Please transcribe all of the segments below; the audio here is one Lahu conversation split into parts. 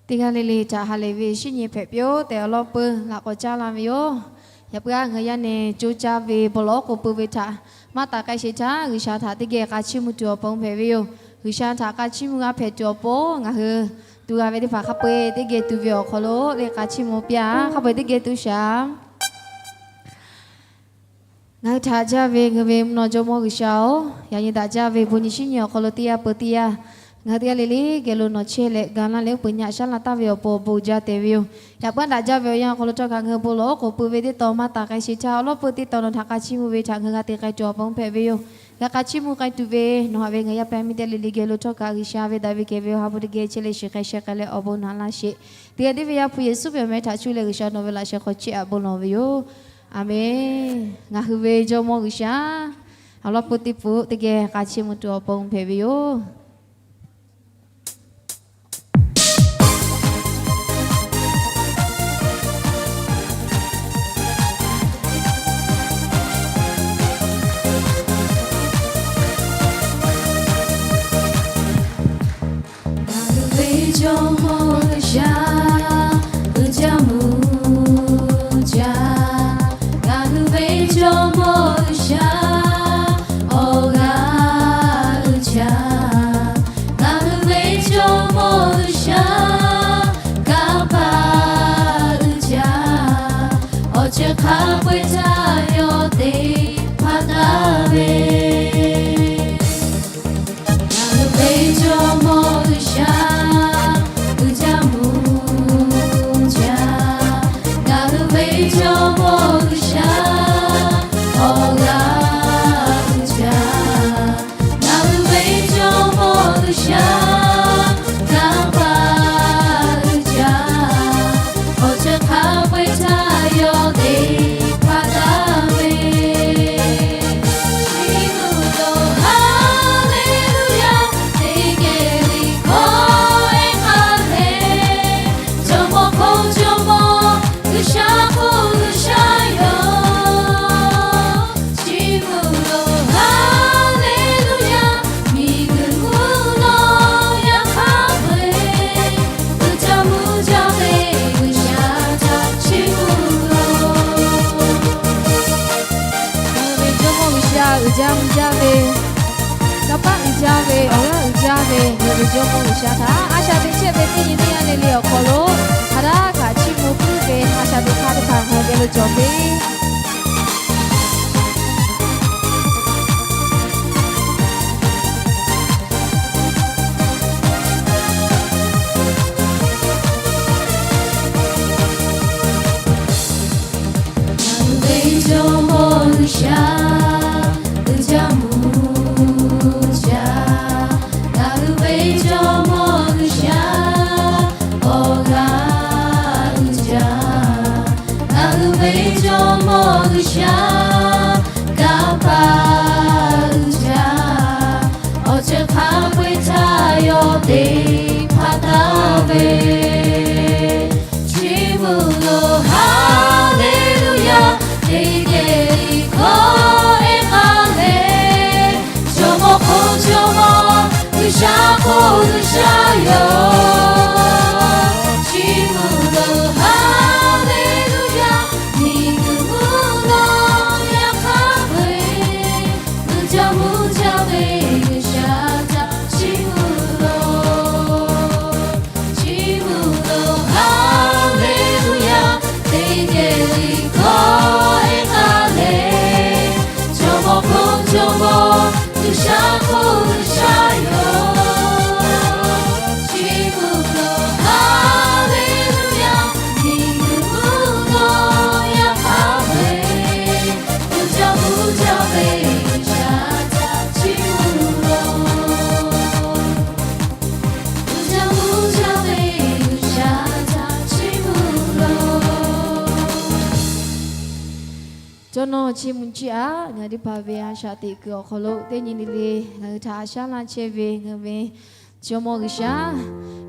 Teˇ g'aˇ le le htaꞈ ha lehˬ ve shinˉ nyi hpehꞈ piˇ-oˆ tehꞈ awˬ lawn peuˬ laꞈ k'awꞈ caˇ la ve yoˬ. Yaꞈ puiˉ-aˇ, ngaˬ hui yaˇ nehˬ co caˇ ve bon lawˬ oˉ k'oˍ pui ve htaꞈ maˇ taˍ k'ai sheˍ htaˇ, G'uiˬsha htaꞈ teˇ geh k'a chiˇ mvuh tuˬ awˬ pon hpehꞈ ve yoˬ. G'uiˬsha htaꞈ k'a chiˇ mvuh g'a hpehꞈ tuˬ awˬ pon ngaˬ hui tuˬ g'a ve teˇ hpaˍ hk'a peu-eˬ teˇ geh tuˬ ve awˬ hk'aw lo le k'a chiˇ mvuh piˇ-aˬ. Hk'a peu-eˬ teˇ geh tuˬ shaˍ. Ngaˬ hui htaꞈ jaˇ ve ngaˬ hui ve mvuhˇ naw jawˇmawˇ G'uiˬsha-oˬ, yaꞈ nyi daꞈ jaˇ ve bon nyi shinˉ nyi awˬ hk'aw lo teˇ yanˇ peuˬ teˇ yanˇ, ngaˬ hui teˇ g'aˇ le le geh lo nawˬ chehˇ leh ga laˇ leh uˉ peunˍ nyi aꞈ shaˉ laˇ taˍ ve awˬ pon awˬ bon jaˇ tehꞈ ve yoˬ. Yaꞈ puiˉ daꞈ jaˇ ve awˬ yanˇ awˬ hk'aw lo htawˇ kaꞈ ngaˬ hui bon lawˬ oˉ k'oˍ pui ve teˇ tawn maˇ taˍ k'ai sheˍ htaˇ, awˬ lawn peuˬ teˇ tawn nawˬ htaꞈ k'a chiˇ mvuh ve htaꞈ ngaˬ hui g'a te k'ai tuˬ awˬ pon hpehꞈ ve yoˬ. G'a k'a chiˇ mvuh k'ai tuˬ ve nawˬ haꞈ ve ngaˬ yaˇ paˍ miˇ teˇ g'aˇ le le geh lo htawˇ kaꞈ G'uiˬsha ve daꞈ ve kehˬ ve awˬ ha hpu teˇ geh chehˇ leh shiˍ k'ai sheh k'ai leh awˬ bon naꞈ laˇ sheˍ. Teˇ g'aˇ tiˉ ve Yaˇ hpu Yeˍsuˆ ve awˬ meh htaꞈ cuˇ leh G'uiˬsha nawˬ ve laꞈ sheh hk'aw chehˇ aꞈ bon lawˬ ve yoˬ. Aˍmenˍ. Ngaˬ hui ve jawˇmawˇ G'uiˬsha, awˬ lawn peuˬ teˇ peuˬ teˇ geh k'a chiˇ mvuh tuˬ awˬ pon hpehꞈ ve yoˬ. Ngaˬ hui ve Jawˇmawˇ G'uiˬsha uiˍ jaˇ mvuh jaˇ. Ngaˬ hui ve Jawˇmawˇ G'uiˬsha awˬ g'aˇ uiˍ jaˇ. Ngaˬ hui ve Jawˇmawˇ G'uiˬsha kanˇ paˆ uiˍ jaˇ. Awˬ ceuˬ hk'a peu-eˬ htaꞈ yawˇ te hpaˇ taˍ ve Ngaˬ hui ve Jawˇmawˇ G'uiˬsha uiˍ jaˇ mvuh jaˇ. Ngaˬ hui ve Jawˇmawˇ G'uiˬsha awˬ g'aˇ uiˍ jaˇ. Ngaˬ hui ve Jawˇmawˇ G'uiˬsha kanˇ paˆ uiˍ jaˇ. Awˬ ceuˬ hk'a peu-eˬ htaꞈ yawˇ te hpaˇ taˍ ve Chi mvuh lo Haˍleˍluˆyaˇ, teˇ geh liꞈ hkawˇ ehˉ k'aˇ leh, Jawˇmawˇ hk'oˆ Jawˇmawˇ, G'uiˬsha hk'oˆ G'uiˬsha yoˬ. Chi mvuh lo Haˍleˍluˆyaˇ, miˬguiˬ mvuhˇ naw yaˇ hk'a peu-eˬ uiˍ jaˇ mvuh jaˇ ve G'uiˬsha htaꞈ chi mvuh lo Ngaˬ hui ve Jawˇmawˇ G'uiˬsha uiˍ jaˇ mvuh jaˇ ve, kanˇ paˆ uiˍ jaˇ ve, awˬ g'aˇ uiˍ jaˇ ve, ngaˬ hui ve Jawˇmawˇ G'uiˬsha htaꞈ a shaꞈ teꞈ chehˇ ve teˇ nyi teˇ yanˇ le le awˬ hk'aw lo hk'a daꞈ kaꞈ chiˇ mvuh puiˉ ve a shaꞈ teꞈ hk'aˇ teˇ hpaˍ ngaˬ hui geh lo cawˬ ve Ngaˬ hui ve Jawˇmawˇ G'uiˬsha uiˍ jaˇ mvuh jaˇ. Ngaˬ hui ve Jawˇmawˇ G'uiˬsha awˬ g'aˇ uiˍ jaˇ. Ngaˬ hui ve Jawˇmawˇ G'uiˬsha kanˇ paˆ uiˍ jaˇ. Awˬ ceuˬ hk'a peu-eˬ htaꞈ yawˇ te hpaˇ taˍ ve Chi mvuh lo Haˍleˍluˆyaˇ, teˇ geh liꞈ hkawˇ ehˉ k'aˇ leh, Jawˇmawˇ hk'oˆ Jawˇmawˇ, G'uiˬsha hk'oˆ G'uiˬsha yoˬ. Chi mvuh lo Haˍleˍluˆyaˇ, miˬguiˬ mvuhˇ naw yaˇ hk'a peu-eˬ uiˍ jaˇ mvuh jaˇ ve G'uiˬsha htaꞈ chi mvuh lo Chi mvuh lo Haˍleˍluˆyaˇ, teˇ geh liꞈ hkawˇ ehˉ k'aˇ leh, Jawˇmawˇ hk'oˆ Jawˇmawˇ, G'uiˬsha hk'oˆ G'uiˬsha yoˬ. Chi mvuh lo Haˍleˍluˆyaˇ, miˬguiˬ mvuhˇ naw yaˇ hk'a peu-eˬ uiˍ jaˇ mvuh jaˇ ve G'uiˬsha htaꞈ chi mvuh lo Uiˍ jaˇ mvuh jaˇ ve G'uiˬsha htaꞈ chiˇ mvuh loˬ. Jawˇ nawˇ chiˇ mvuh ciˇ aꞈ. Ngaˬ teˇ hpaˍ ve a shaꞈ teꞈ kuiˬ awˬ hk'aw lo teˇ nyi le le ngaˬ hui htaꞈ a shaˉ laˇ chehˇ ve ngaˬ hui ve Jawˇmawˇ G'uiˬsha,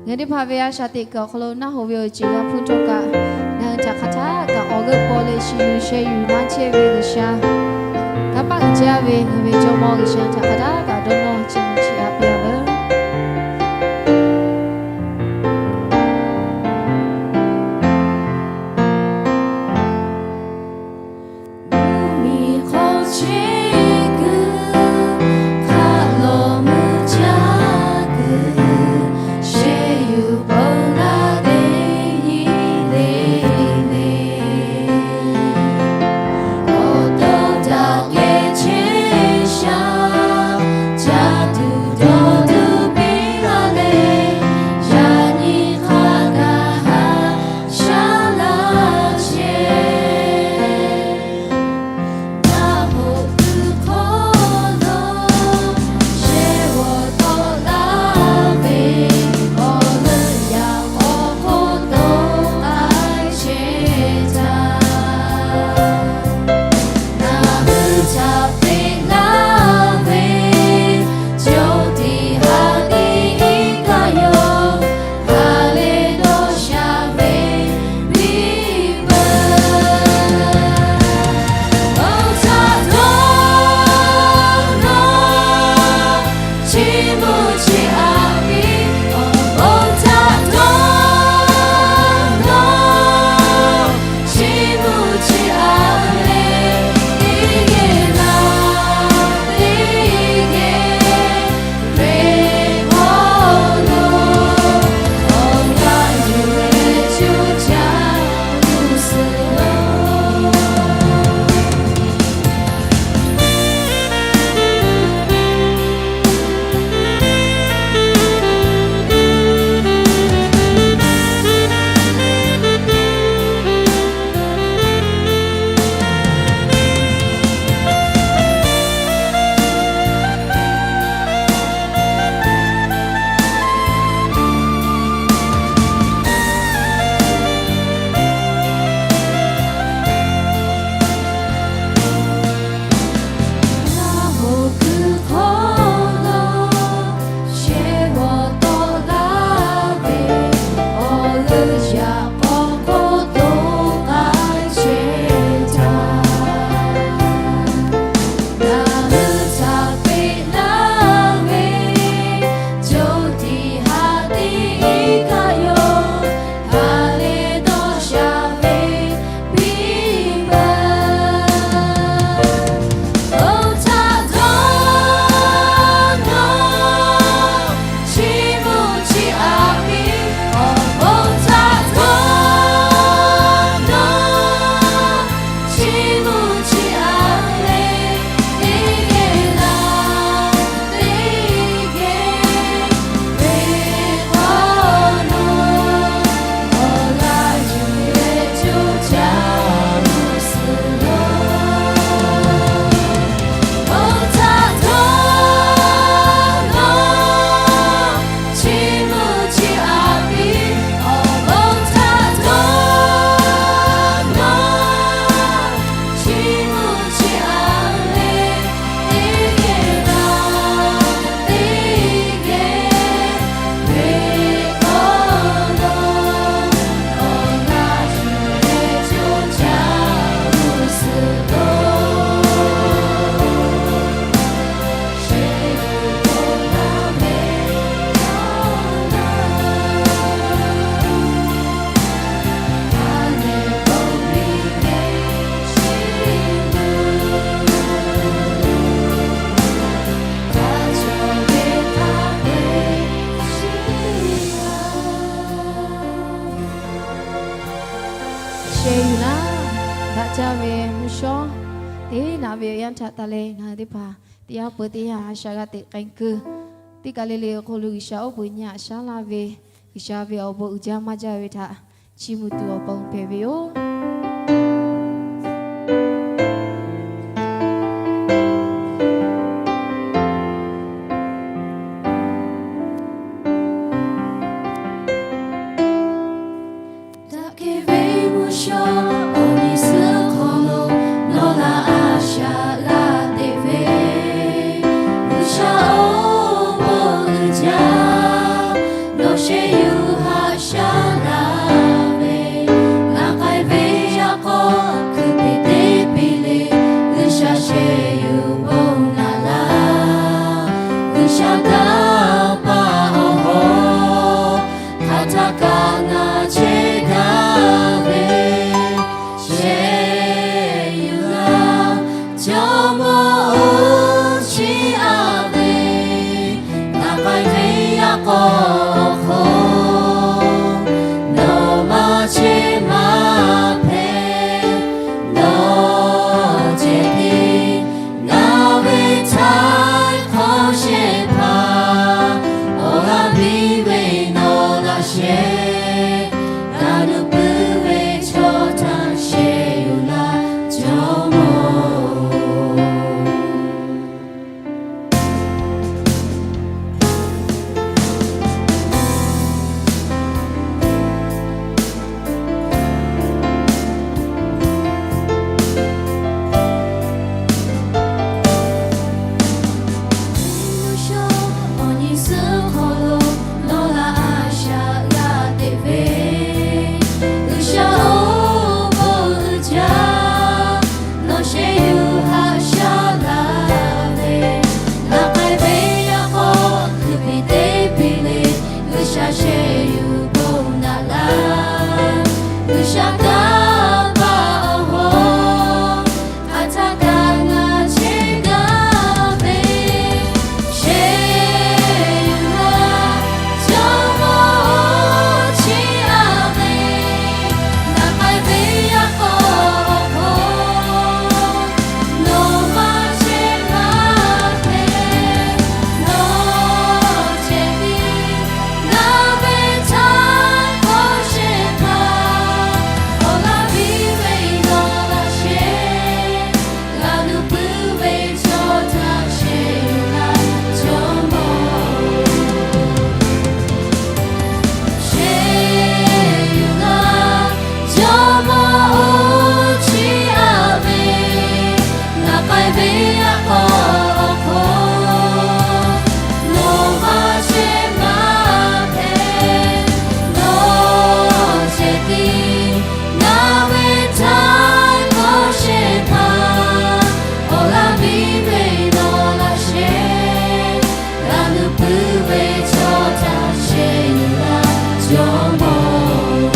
ngaˬ hui teˇ hpaˍ ve a shaꞈ teꞈ kuiˬ awˬ hk'aw lo naˆ hoꞈ ve awˬ ceuˬ g'a hpuˇ htawˇ kaꞈ, ngaˬ hui htaꞈ hk'aˬ htaˇ kaꞈ awˬ g'euˆ paw leh shiˍ yuˬ sheh yuˬ laˇ chehˇ ve G'uiˬsha, kanˇ paˆ uiˍ jaˇ ve ngaˬ hui ve Jawˇmawˇ G'uiˬsha htaꞈ hk'aˬ htaˇ kaꞈ dawˇ nawˇ chiˇ mvuh ciˇ aꞈ piˇ-a veuˬ. Ve mvuhˇ shawˉ teˇ naꞈ ve awˬ yanˇ htaꞈ taˍ leh, ngaˬ hui teˇ hpaˍ teˇ yanˇ peuˬ teˇ yanˇ a shaꞈ g'a teꞈ k'ai kuiˬ, teˇ kaˬ le le awˬ hk'aw lo G'uiˬsha oˉ peunˍ nyi aꞈ shaˉ laˇ ve G'uiˬsha ve awˬ bon uiˍ jaˇ maˇ jaˇ ve htaꞈ chiˇ mvuh tuˬ awˬ pon hpehꞈ ve yoˬ. Daꞈ kehˬ ve mvuhˇ shawˉ awˬ nyi suhˉ hk'aw lo, nawˬ laꞈ a shaꞈ g'a teꞈ ve G'uiˬsha oˉ peunˍ uiˍ jaˇ, nawˬ shehˍ yuˬ haꞈ shaˉ laˇ ve, laꞈ k'ai ve yaꞈ k'aw hkui piˇ teˇ piˇ le, G'uiˬsha shehˍ yuˬ bon naꞈ laˇ. G'uiˬsha daꞈ paˍ awˬ hawˉ hk'aˬ htaˇ kaꞈ ngaˬ chehˇ gaˇ ve, shehˍ yuˬ laˇ. Jawˇmawˇ-oˬ, chiˇ aꞈ ve, laꞈ k'ai ve yaꞈ k'aw hk'aw nawˬ maˇ chehˇ maˇ hpehꞈ, nawˬ ceh tiˉ ngaˬ ve htaiˍ hk'awꞈ shehˍ hpaˇ, awˬ g'aˇ piˇ ve nawˬ laꞈ sheh, g'a nuˇ puiˉ ve chaw htaꞈ shehˍ yuˬ laˇ, Jawˇmawˇ-oˬ. Mvuhˇ shawˉ awˬ nyi suhˉ hk'aw lo, nawˬ laꞈ a shaꞈ g'a teꞈ ve G'uiˬsha oˉ peunˍ uiˍ jaˇ, nawˬ shehˍ yuˬ haꞈ shaˉ laˇ ve, laꞈ k'ai ve yaꞈ k'aw hkui piˇ teˇ piˇ le, G'uiˬsha shehˍ yuˬ bon naꞈ laˇ. G'uiˬsha daꞈ paˍ awˬ hawˉ hk'aˬ htaˇ kaꞈ ngaˬ chehˇ gaˇ ve, shehˍ yuˬ laˇ. Jawˇmawˇ-oˬ, chiˇ aꞈ ve, laꞈ k'ai ve yaꞈ k'aw hk'aw nawˬ maˇ chehˇ maˇ hpehꞈ, nawˬ ceh tiˉ ngaˬ ve htaiˍ hk'awꞈ shehˍ hpaˇ, awˬ g'aˇ piˇ ve nawˬ laꞈ sheh, g'a nuˇ puiˉ ve chaw htaꞈ shehˍ yuˬ laˇ, Jawˇmawˇ-oˬ. Shehˍ yuˬ laˇ, Jawˇmawˇ-oˬ, chiˇ aꞈ ve, laꞈ k'ai ve yaꞈ k'aw hk'aw nawˬ maˇ chehˇ maˇ hpehꞈ, nawˬ ceh tiˉ ngaˬ ve htaiˍ hk'awꞈ shehˍ hpaˇ, awˬ g'aˇ piˇ ve nawˬ laꞈ sheh, g'a nuˇ puiˉ ve chaw htaꞈ shehˍ yuˬ laˇ, Jawˇmawˇ-oˬ.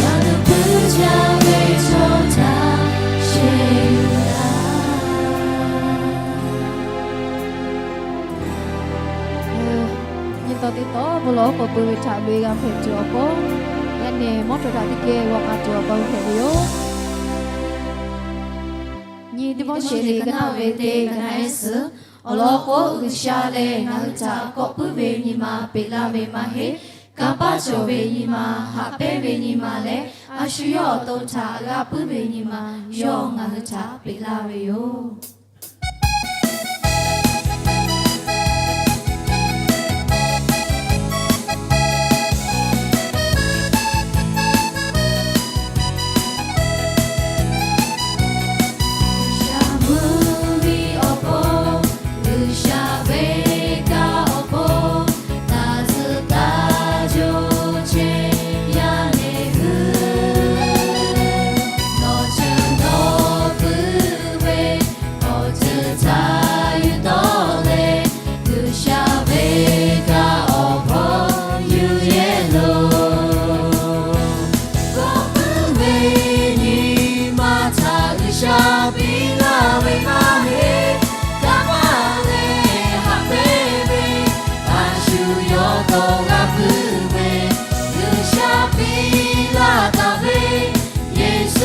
G'a nuˇ puiˉ jaˇ ve chaw htaꞈ shehˍ yuˬ laˇ. Nyi tawˇ teˇ tawˇ bon lawˬ k'awꞈ peu ve htaꞈ loꞈ-e g'a hpehꞈ tuˬ awˬ pon, yaꞈ nyi mawˇ htawˇ htaꞈ teˇ geh g'aw k'a tuˬ awˬ pon hpehꞈ ve yoˬ. Nyi teˇ pawˆ shehˍ liꞈ ka naˆ ve teˇ ka naˆ ehˉ suhˍ, awˬ lawn k'o, G'uiˬsha lehˬ ngaˬ hui htaꞈ kawꞈ puiˉ ve nyi ma peꞈ laˇ ve maˇ heˆ. Kanˇ paˆ cawˬ ve nyi ma, haꞈ pehnˇ ve nyi ma leh, a shu yawˇ awˬ to htaꞈ g'a puiˉ ve nyi ma, yawˇ ngaˬ hui htaꞈ peꞈ laˇ ve yoˬ. G'uiˬsha mvuhˇ miˬ awˬ pon, G'uiˬsha ve kaꞈ awˬ pon, taˇ tcuh taˇ co chehˇ yaˇ le hui. Nawˬ ceuˬ dawˇ puiˉ ve awˬ ceuˬ htaꞈ yuˬ tawˆ le, G'uiˬsha ve kaꞈ awˬ hpawˇ yuˬ yehˇ loˬ. Kawꞈ puiˉ ve nyi ma htaꞈ G'uiˬsha piˇ laˇ ve maˇ heˆ. Kanˇ paˆ leh haꞈ pehnˇ ve, a shu yawˇ to g'a puiˉ ve, G'uiˬsha piˇ laˇ taˍ ve, Yeˍsuˆ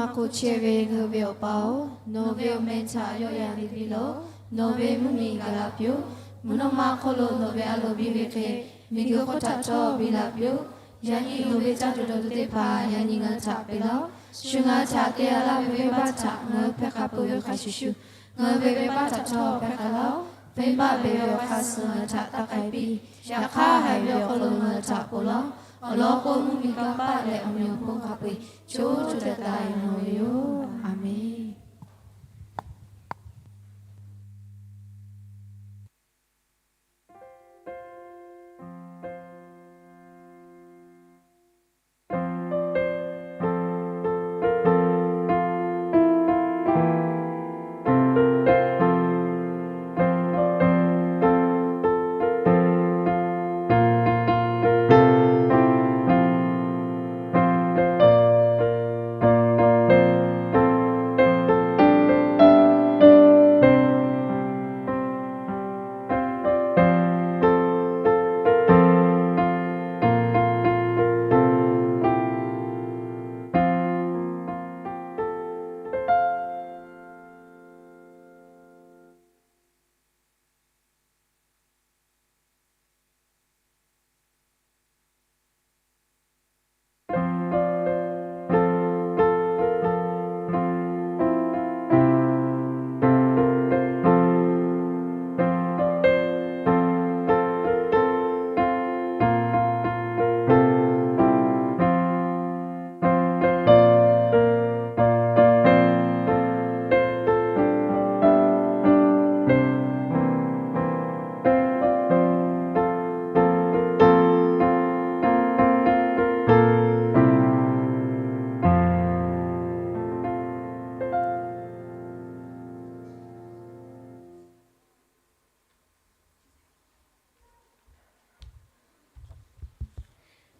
Maˇ k'oˆ chehˇ ve ngaˬ hui ve Awˬ pa-oˬ, nawˬ ve awˬ meh htaꞈ yawˆ yan te piˇ lawˬ. Nawˬ ve mvuhˇmiˬ gaˬ la piˇ-oˆ. Mvuhˇ naw ma hk'oˆ lo nawˬ ve a loˍ biˇ ve hk'e, miˬguiˬ hk'oˆ htaꞈ htawˇ biˇ la piˇ-oˆ. Yaꞈ nyi nawˬ ve caˇ tuˬ dawˬ tuˬ teˇ hpaˍ yaꞈ nyi ngaˬ hui htaꞈ peꞈ laˇ-oˆ. Shu ngaˬ hui htaꞈ te a laˇ ve venˇbaˆ htaꞈ ngaˬ hui hpehˇ hk'a peuˬ ve hk'a shuˍ shuˍ, ngaˬ hui ve venˇbaˆ htaꞈ htawˇ hpehˇ k'ai laˇ-oˆ. Venˇbaˆ beˬ ve awˬ hk'aˇ suh ngaˬ hui htaꞈ taˇ k'ai piˇ. Yaꞈ hk'aˇ, haiˬ ve awˬ hk'aw lo ngaˬ hui htaꞈ ponˬ laˇ-oˆ. Awˬ lawn k'o, mvuhˇmiˬ, kanˇ paˆ leh awˬ meꞈ awˬ hponˇ hk'a peu-eˬ co co taiˍ taiˍ nawˬ ve yoˬ. Aˬ menˍ.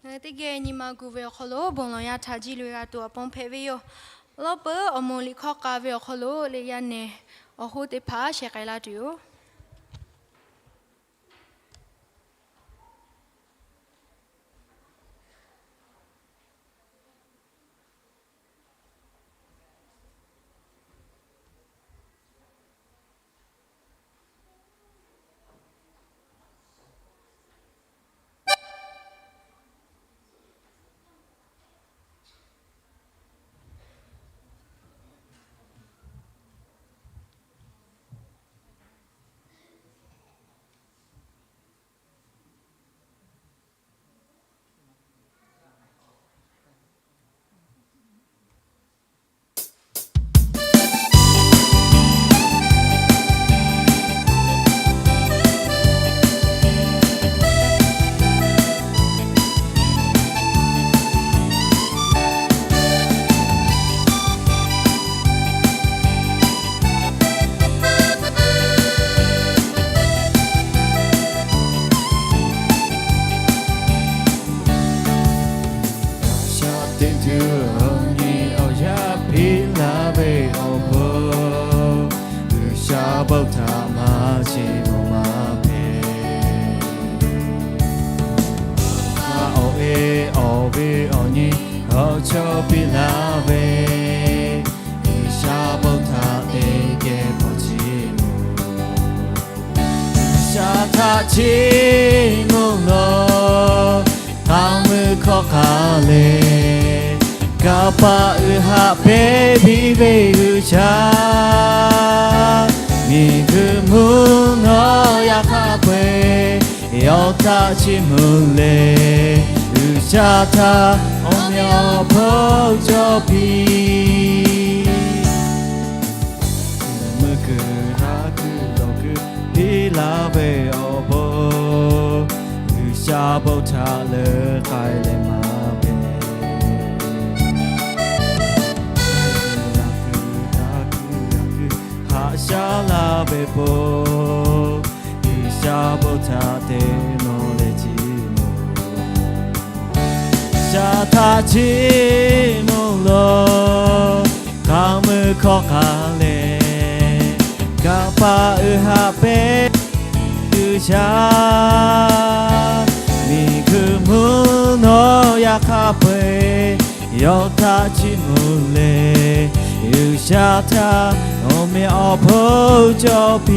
Ngaˬ hui teˇ geh nyi ma gu ve awˬ hk'aw lo bon lawˬ yaˇ htaꞈ jiˇ loꞈ-e g'a tuˬ awˬ pon hpehꞈ ve yoˬ. Lawˇ peuˬ awˬ moˍ liꞈ hkawˇ k'a ve awˬ hk'aw lo leh yaˇ nehˬ awˬ hoˉ teˇ hpaˍ sheh k'ai laˇ tuˬ yoˬ. G'uiˬsha teˇ htuˇ awˬ nyi awˬ yanˇ piˇ laˇ ve awˬ bon, G'uiˬsha bon htaꞈ maˇ cheˇ mawˬ maˇ hpehꞈ. Awˬ e awˬ ve awˬ nyi awˬ chawˇ piˇ laˇ ve, G'uiˬsha bon htaꞈ teˇ geh hpawˇ chiˇ mvuh. G'uiˬsha htaꞈ chiˇ mvuh lawˬ. K'aˇ mui hkawˇ hk'a lehˬ, kanˇ paˆ uiˍ haꞈ peˇ piˇ ve G'uiˬsha, miˬguiˬ mvuhˇ naw yaꞈ hk'aˇ peu-eˬ yawˇ htaꞈ chiˇ mvuh leh, G'uiˬsha htaꞈ awˬ meꞈ awˬ hponˇ cawˬ piˇ. Meuˇ kuiˬ haˉ kuiˬ lawˬ kuiˬ piˇ laˇ ve awˬ bon, G'uiˬsha bon htaꞈ leuˉ k'ai leh maˇ hpehꞈ. Haꞈ shaˉ laˇ ve bon, G'uiˬsha bon htaꞈ te nawˬ leh chiˇ mvuh. G'uiˬsha htaꞈ chiˇ mvuh lawˬ. K'aˇ mui hkawˇ hk'a lehˬ, kanˇ paˆ uiˍ haꞈ peˇ G'uiˬsha, miˬguiˬ mvuhˇ naw yaꞈ hk'aˇ peu-eˬ Yawˇ htaꞈ chiˇ mvuh leh, G'uiˬsha htaꞈ awˬ meꞈ awˬ hponˇ cawˬ piˇ.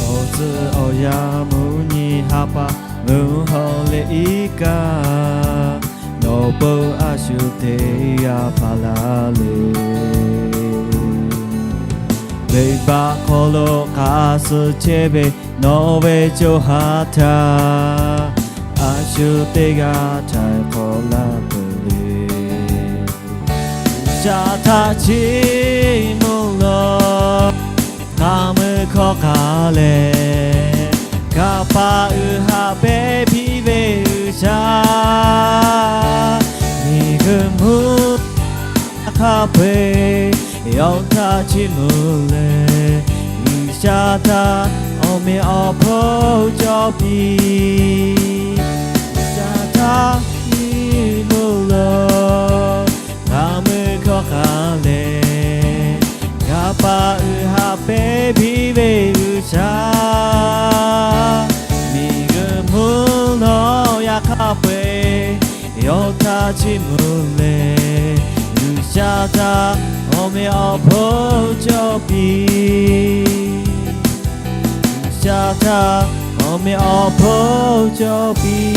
Awˬ tcuh awˬ yanˇ mvuhˇ nyi ha pa mvuhˇ hawˬ leh iˉ kaˆ, nawˬ peuˬ a shu teˇ g'aˇ hpaˍ laˇ le. Venˇbaˆ hk'aw lo hk'a suh chehˇ ve nawˬ ve co ha htaꞈ a shu teˇ g'aˇ htaiˍ hk'awꞈ laˇ peuˬ le. G'uiˬsha htaꞈ chiˇ mvuh lawˬ. Hk'a meuˇ hkawˇ hk'a lehˬ, kanˇ paˆ uiˍ haꞈ pehnˇ piˇ ve G'uiˬsha, miˬguiˬ mvuhˇ hk'a peu-eˬ yawˇ htaꞈ chiˇ mvuh leh, G'uiˬsha htaꞈ awˬ meꞈ awˬ hponˇ cawˬ piˇ. G'uiˬsha htaꞈ chiˇ mvuh lawˬ. Hk'a meuˇ hkawˇ hk'a lehˬ, kanˇ paˆ uiˍ haꞈ pehnˇ piˇ ve G'uiˬsha, miˬguiˬ mvuhˇ naw yaꞈ hk'a peu-eˬ yawˇ htaꞈ chiˇ mvuh leh, G'uiˬsha htaꞈ awˬ meꞈ awˬ hponˇ cawˬ piˇ. G'uiˬsha htaꞈ awˬ meꞈ awˬ hponˇ cawˬ piˇ.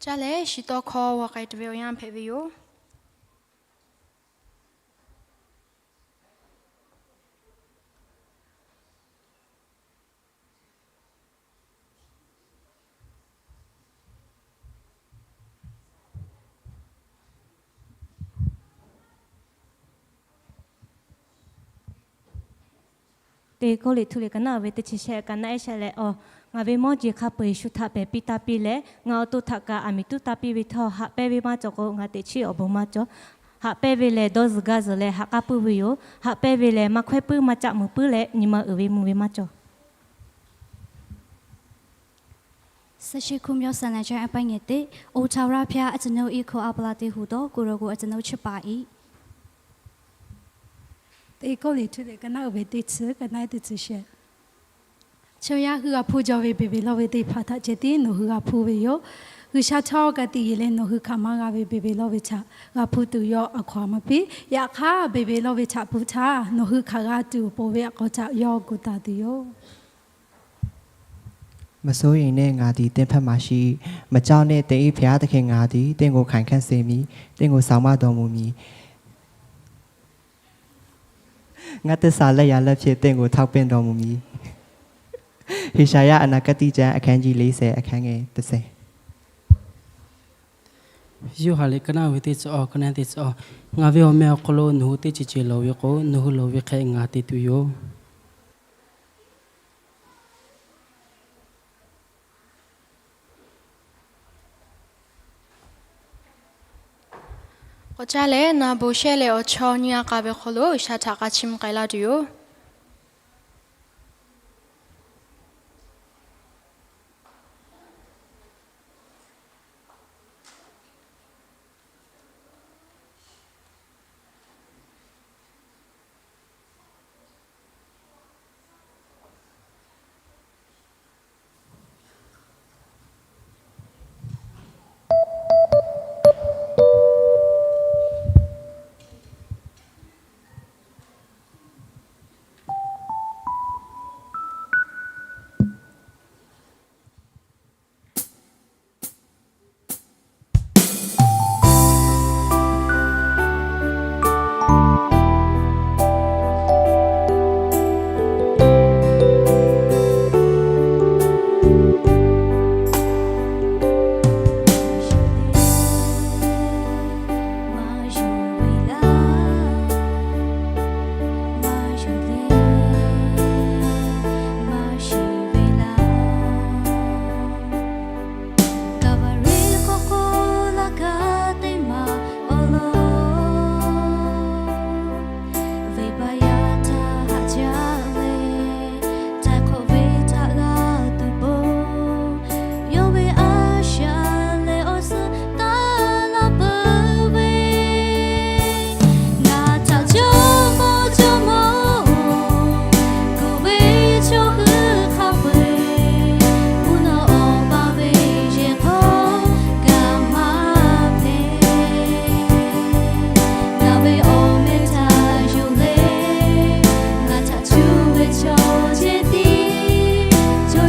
Caˇ leh shiˍ tawˇ hkawˇ g'aw k'ai tuˬ ve awˬ yanˇ hpehꞈ ve yoˬ. Teˇ Kawˇrenˍhtuˆ liꞈ ka naˆ uiˍ ve teˇ chi shehˆ ka naˆ ehˉ shehˆ leh, awˬ, ngaˬ ve mawˇ jeˬ hk'a peu-eˬ shu htaꞈ pehˬ piˇ taˇ piˇ leh, ngaˬ awˬ to htaꞈ kaꞈ aˬ miˍ tuˉ taˇ piˇ ve htawˇ, haꞈ pehnˇ ve maˇ cawˬ k'o, ngaˬ teꞈ chiˇ awˬ bon maˇ cawˬ. Haꞈ pehnˇ ve lehˬ dawˇ zuhˬ gaˇ zuhˬ leh haꞈ k'aˉ puiˉ ve yoˬ. Haꞈ pehnˇ ve lehˬ maˇ hkawehˇ puiˉ maˇ caˆ meuꞈ puiˉ leh nyi ma uiˍ ve mvuh ve maˇ cawˬ. ဆယ့်ရှစ်ခုမြောက် စာနယ်ကျမ်း အပိုင်းငယ်တစ်။ အို ထာဝရဘုရား၊ အကျွန်ုပ်၏ ခိုအာပလာတည်းဟူသော ကိုယ်တော်ကို အကျွန်ုပ်ချစ်ပါ၏။ Teˇ Kawˇrenˍhtuˆ liꞈ ka naˆ uiˍ ve teˇ chi, ka naˆ ehˉ teˇ chi shehˆ. ဆရာ၊ ဂုဏ်အဖူး jaw ve beˬ beˬ lawˇ ve teˇ hpaˍ htaꞈ ceh tiˉ nawˬ hui g'a hpuˇ ve yoˬ. G'uiˬsha htawˇ ka tiꞈ yeˬ leh nawˬ hui hk'aˬ ma g'a ve beˬ beˬ lawˇ ve htaꞈ g'a hpuˇ tuˬ yawˇ a hkaw-anˬ maˇ piˇ. Yaꞈ hk'aˇ, beˬ beˬ lawˇ ve htaꞈ hpuˇ htaˇ, nawˬ hui hk'aˬ g'a tuˬ awˬ pon ve awˬ hk'aw htaꞈ yawˇ gu taˍ tuˬ yoˬ. မစိုးရိမ်နှင့်၊ ငါသည်သင့်ဘက်မှာရှိ၏။ မကြောက်နှင့်၊ သင်၏ဘုရားသခင်ငါသည် သင့်ကို ခိုင်ခံ့စေမည်။ သင့်ကို စောင့်မတော်မူမည်။ ငါ့သစ္စာလက်ရာလက်ဖြင့် သင့်ကို ထောက်ပံ့တော်မူမည်။ ဟေရှာယ အနာဂတ်ကျမ်း အခန်းကြီးလေးဆယ် အခန်းငယ်တစ်ဆယ်။ ယိၤဟၣ် liꞈ ka naˆ uiˍ ve teˇ chi awˬ, ka naˆ ehˉ teˇ chi awˬ. ငါ့ve awˬ meh awˬ hk'aw lo nawˬ hui teˇ ceuˬ ceuˬ lawˬ ve k'o, nawˬ hui lawˬ ve hk'e ngaˬ te tuˬ yoˬ. K'awꞈ caˇ leh na bon shehˆ leh awˬ chawˇ nyi a k'a ve hk'aw lo G'uiˬsha htaꞈ k'a chiˇ mvuh k'ai laˇ tuˬ yoˬ.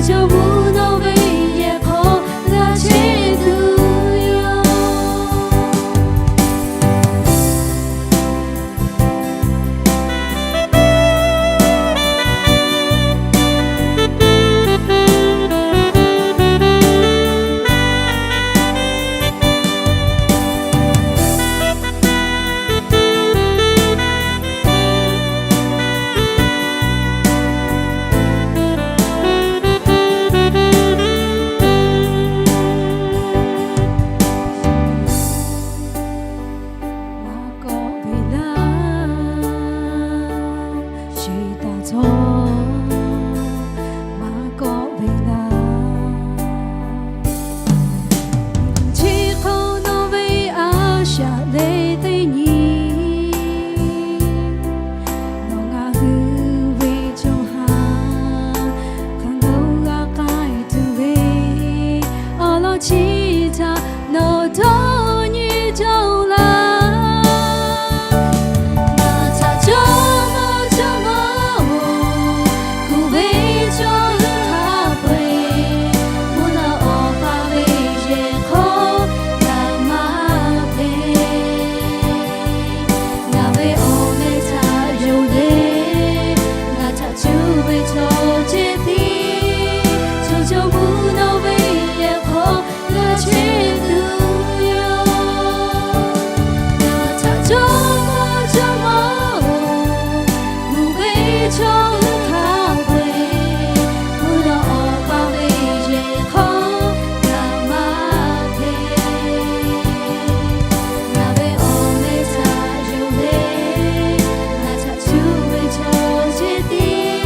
Jawˇmawˇ nawˬ ve yehˬ hk'aw g'a chehˇ tuˬ yoˬ. Maˇ kawˆ ve laˇ, shiˍ taˍ htawˇ maˇ kawˆ ve laˇ. Chi hk'aw nawˬ ve a shaꞈ leh teˇ nyi, nawˬ ngaˬ hui ve chaw haˍ hk'aˬ g'awˇ g'a k'ai tuˬ ve awˬ lawn chi htaꞈ nawˬ dawˇ nyi cawˬ laˇ. Ngaˬ htaꞈ Jawˇmawˇ, Jawˇmawˇ-oˬ, kuˬ ve chaw hui hk'a peu-eˬ mvuhˇ naw Awˬ pa ve yehˬ hk'aw g'a maˇ hpehꞈ. Ngaˬ ve awˬ meh htaꞈ yonˍ leh, ngaˬ htaꞈ cuˇ ve chaw ceh tiˉ, chaw caˇ mvuhˇ naw ve yehˬ hk'aw g'a chehˇ tuˬ yoˬ. Ngaˬ htaꞈ Jawˇmawˇ, Jawˇmawˇ-oˬ, kuˬ ve chaw hui hk'a peu-eˬ mvuhˇ naw Awˬ pa ve yehˬ hk'aw g'a maˇ hpehꞈ. Ngaˬ ve awˬ meh htaꞈ yonˍ leh, ngaˬ htaꞈ cuˇ ve chaw ceh tiˉ,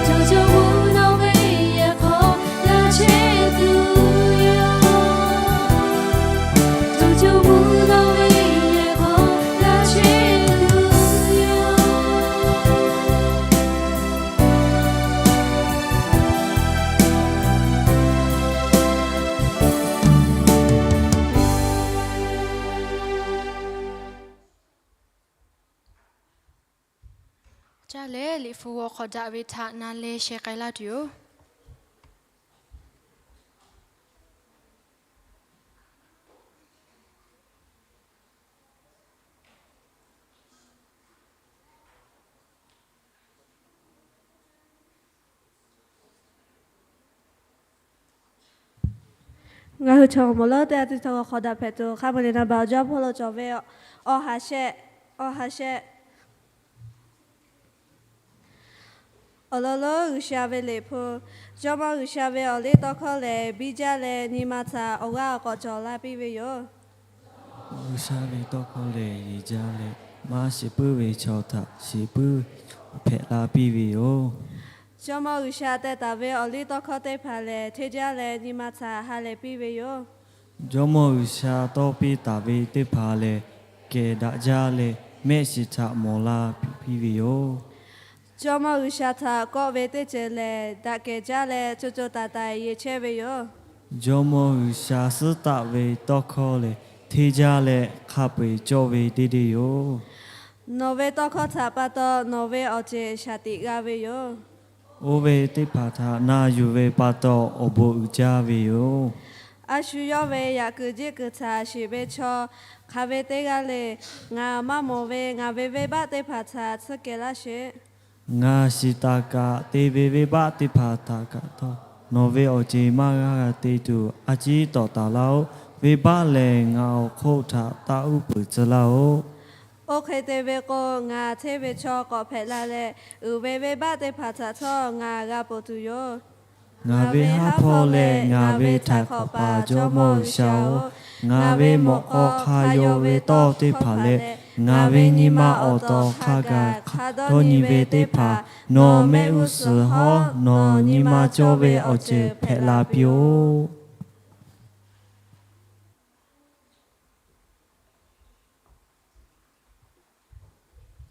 chaw caˇ mvuhˇ naw ve yehˬ hk'aw g'a chehˇ tuˬ yoˬ. Chaw caˇ mvuhˇ naw ve yehˬ hk'aw g'a chehˇ tuˬ yoˬ. Caˇ leh, liꞈ hpu g'aw hk'aw daꞈ ve htaꞈ na leh sheh k'ai laˇ tuˬ yoˬ. Ngaˬ hui chaw mawˬ lawˉ teˇ g'aˇ teˇ htawˇ g'aw hk'aw daꞈ hpehꞈ tuˬ hk'a meuˬ leh, naˍ baˬ awˬ jaˇ hpawˇ lo cawˬ ve Awˬ ha shehˆ, Awˬ ha shehˆ. Awˬ lawn lonˉ G'uiˬsha ve liꞈ hpu. Jawˇmawˇ G'uiˬsha ve awˬ liˇ tawˇ hkawˇ lehˬ, biˇ jaˇ leh nyi ma htaꞈ awˬ g'aˇ awˬ k'awꞈ cawˬ la piˇ ve yoˬ. G'uiˬsha ve tawˇ hkawˇ lehˬ, yeˬ jaˇ leh maˇ shiˍ puiˉ ve chaw htaꞈ shiˍ puiˉ ve chaw hpehꞈ la piˇ ve yoˬ. Jawˇmawˇ G'uiˬsha teh taˍ ve awˬ liˇ tawˇ hkawˇ teˇ hpaˍ lehˬ, hteˇ jaˇ leh nyi ma htaꞈ ha lehˬ piˇ ve yoˬ. Jawˇmawˇ G'uiˬsha tawˇ piˇ taˍ ve teˇ hpaˍ lehˬ, kehˬ daꞈ jaˇ leh mehˆ shiˍ htaꞈ mawˬ la piˇ ve yoˬ. Jawˇmawˇ G'uiˬsha htaꞈ kawˆ ve teˇ ceuˬ lehˬ, daꞈ kehˬ jaˇ leh co co taiˍ taiˍ yeˬ chehˇ ve yoˬ. Jawˇmawˇ G'uiˬsha suhˉ taˆ ve tawˇ hkawˇ lehˬ, hteˇ jaˇ leh hk'a peu-eˬ cawˇ ve teˇ deˇ yoˬ. Nawˬ ve tawˇ hkawˇ htaꞈ pa taw nawˬ ve awˬ ceˬ shaˍ tiꞈ g'a ve yoˬ. Oˇ ve teˇ hpaˍ htaꞈ na yuˬ ve pa taw awˬ bon uiˍ jaˇ ve yoˬ. A shu yawˇ ve yaꞈ kuiˬ jiˆ kuiˬ htaꞈ shiˍ ve chaw hk'aˬ ve teˇ g'aˇ le. Ngaˬ maˇ mawˬ ve ngaˬ ve venˇbaˆ teˇ hpaˍ htaꞈ tsuhˇ kehˬ laˇ sheˍ. Ngaˬ shiˍ taˍ kaꞈ te ve venˇbaˆ teˇ hpaˍ htaꞈ kaꞈ htawˇ, nawˬ ve awˬ ceˬ maˇ g'a te tuˬ a ciˉ tawˍ taˍ laˇ-oˆ. Venˇbaˆ lehˬ ngaˬ awˬ hk'oˆ htaꞈ taˇ uˉ peunˍ tcuh laˇ-oˆ. Oˇ hk'e te ve k'o, ngaˬ hteˇ ve chaw k'awꞈ hpehꞈ la leh, uiˍ ve venˇbaˆ teˇ hpaˍ htaꞈ htawˇ ngaˬ g'a ponˬ tuˬ yoˬ. Ngaˬ ve haˉ hpawˇ leh ngaˬ ve htaiˍ hk'awꞈ paˍ Jawˇmawˇ G'uiˬsha-oˬ, ngaˬ ve mawꞈ k'aw hk'a yaw ve tawˇ teˇ hpaˍ leh, ngaˬ ve nyi ma awˬ tawˍ hk'a gaˬ hk'a dawˇ nyi ve teˇ hpaˍ, nawˬ mehˆ g'uˇ suhˍ hawˉ nawˬ nyi ma cawˇ ve awˬ ceuˬ hpehꞈ la piˇ-oˆ.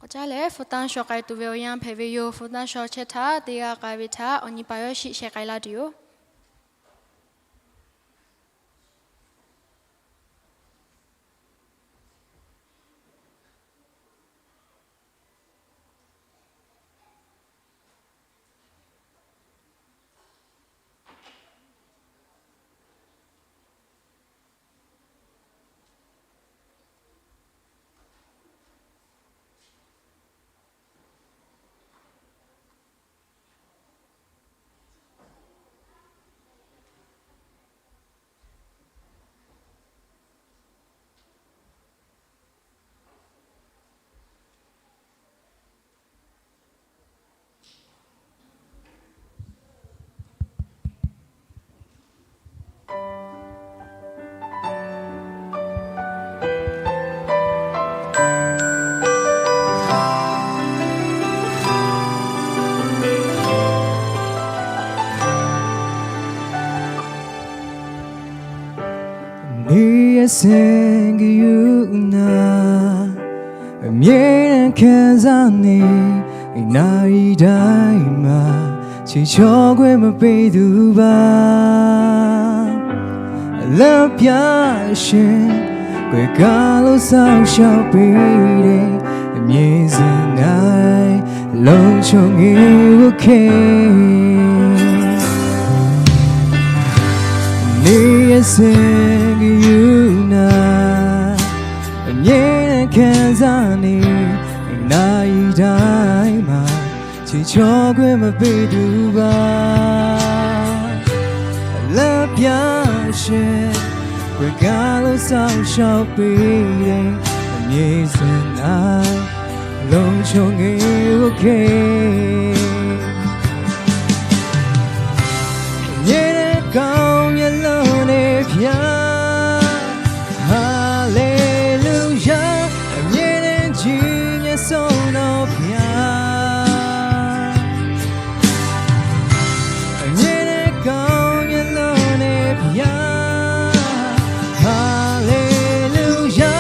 K'awꞈ caˇ leh, hpu tanˇ shaw k'ai tuˬ ve awˬ yanˇ hpehꞈ ve yoˬ. Hpu tanˇ shaw chehˇ htaˇ, teˇ g'aˇ k'ai ve htaꞈ awˬ nyi paˍ yawˇ shiˆ sheh k'ai laˇ tuˬ yoˬ. အမျက်စိကယူနာ အမြဲတမ်းခံစားနေ နာရီတိုင်းမှာ ချီချောခွင့်မပေးသူပါ လမ်းပြရှင် ကွယ်ကာလို့စောင့်ရှောက်ပေးတဲ့ အမြဲစင်တိုင်း လုံခြုံရေးကိုခင် နေရစင်ကယူနာ အမြဲတမ်းခံစားနေ နာရီတိုင်းမှာ ချီချောခွင့်မပေးသူပါ လမ်းပြရှင် ကွယ်ကာလို့စောင့်ရှောက်ပေးတဲ့ အမြဲစင်တိုင်း လုံခြုံရေးကိုခင် အမြဲတမ်းကောင်းမြတ်လွန်နေဖျား ဟာလေလုယာ အမြဲတမ်းကြီးမြတ်ဆုံးတော်ဖျား အမြဲတမ်းကောင်းမြတ်လွန်နေဖျား ဟာလေလုယာ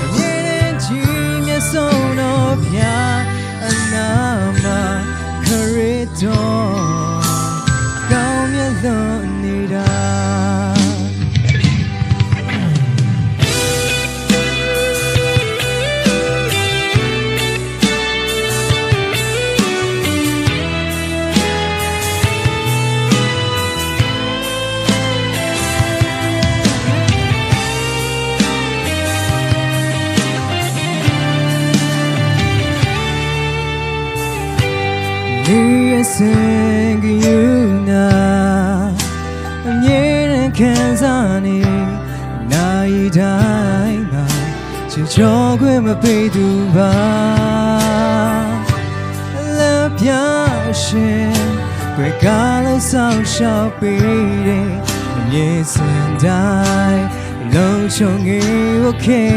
အမြဲတမ်းကြီးမြတ်ဆုံးတော်ဖျား အနာမှာ ခရစ်တော် ကောင်းမြတ်လွန်နေတာ နေရစင်ကယူနာ အမြဲတမ်းခံစားနေ နာရီတိုင်းမှာ ချီချောခွင့်မပေးသူပါ လမ်းပြရှင် ကွယ်ကာလို့စောင့်ရှောက်ပေးတဲ့ အမြဲစင်တိုင်း လုံခြုံရေးကိုခင်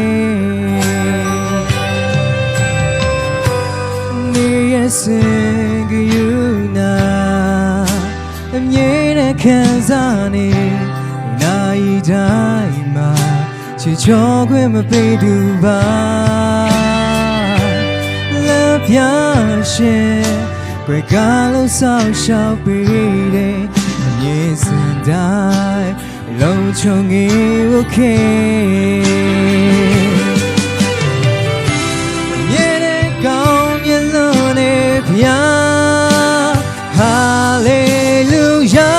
နေရစင်ကယူနာ အမြဲတမ်းခံစားနေ နာရီတိုင်းမှာ ချီချောခွင့်မပေးသူပါ လမ်းပြရှင် ကွယ်ကာလို့စောင့်ရှောက်ပေးတဲ့ အမြဲစင်တိုင်း လုံခြုံရေးကိုခင် အမြဲတမ်းကောင်းမြတ်လွန်နေဖျား ဟာလေလုယာ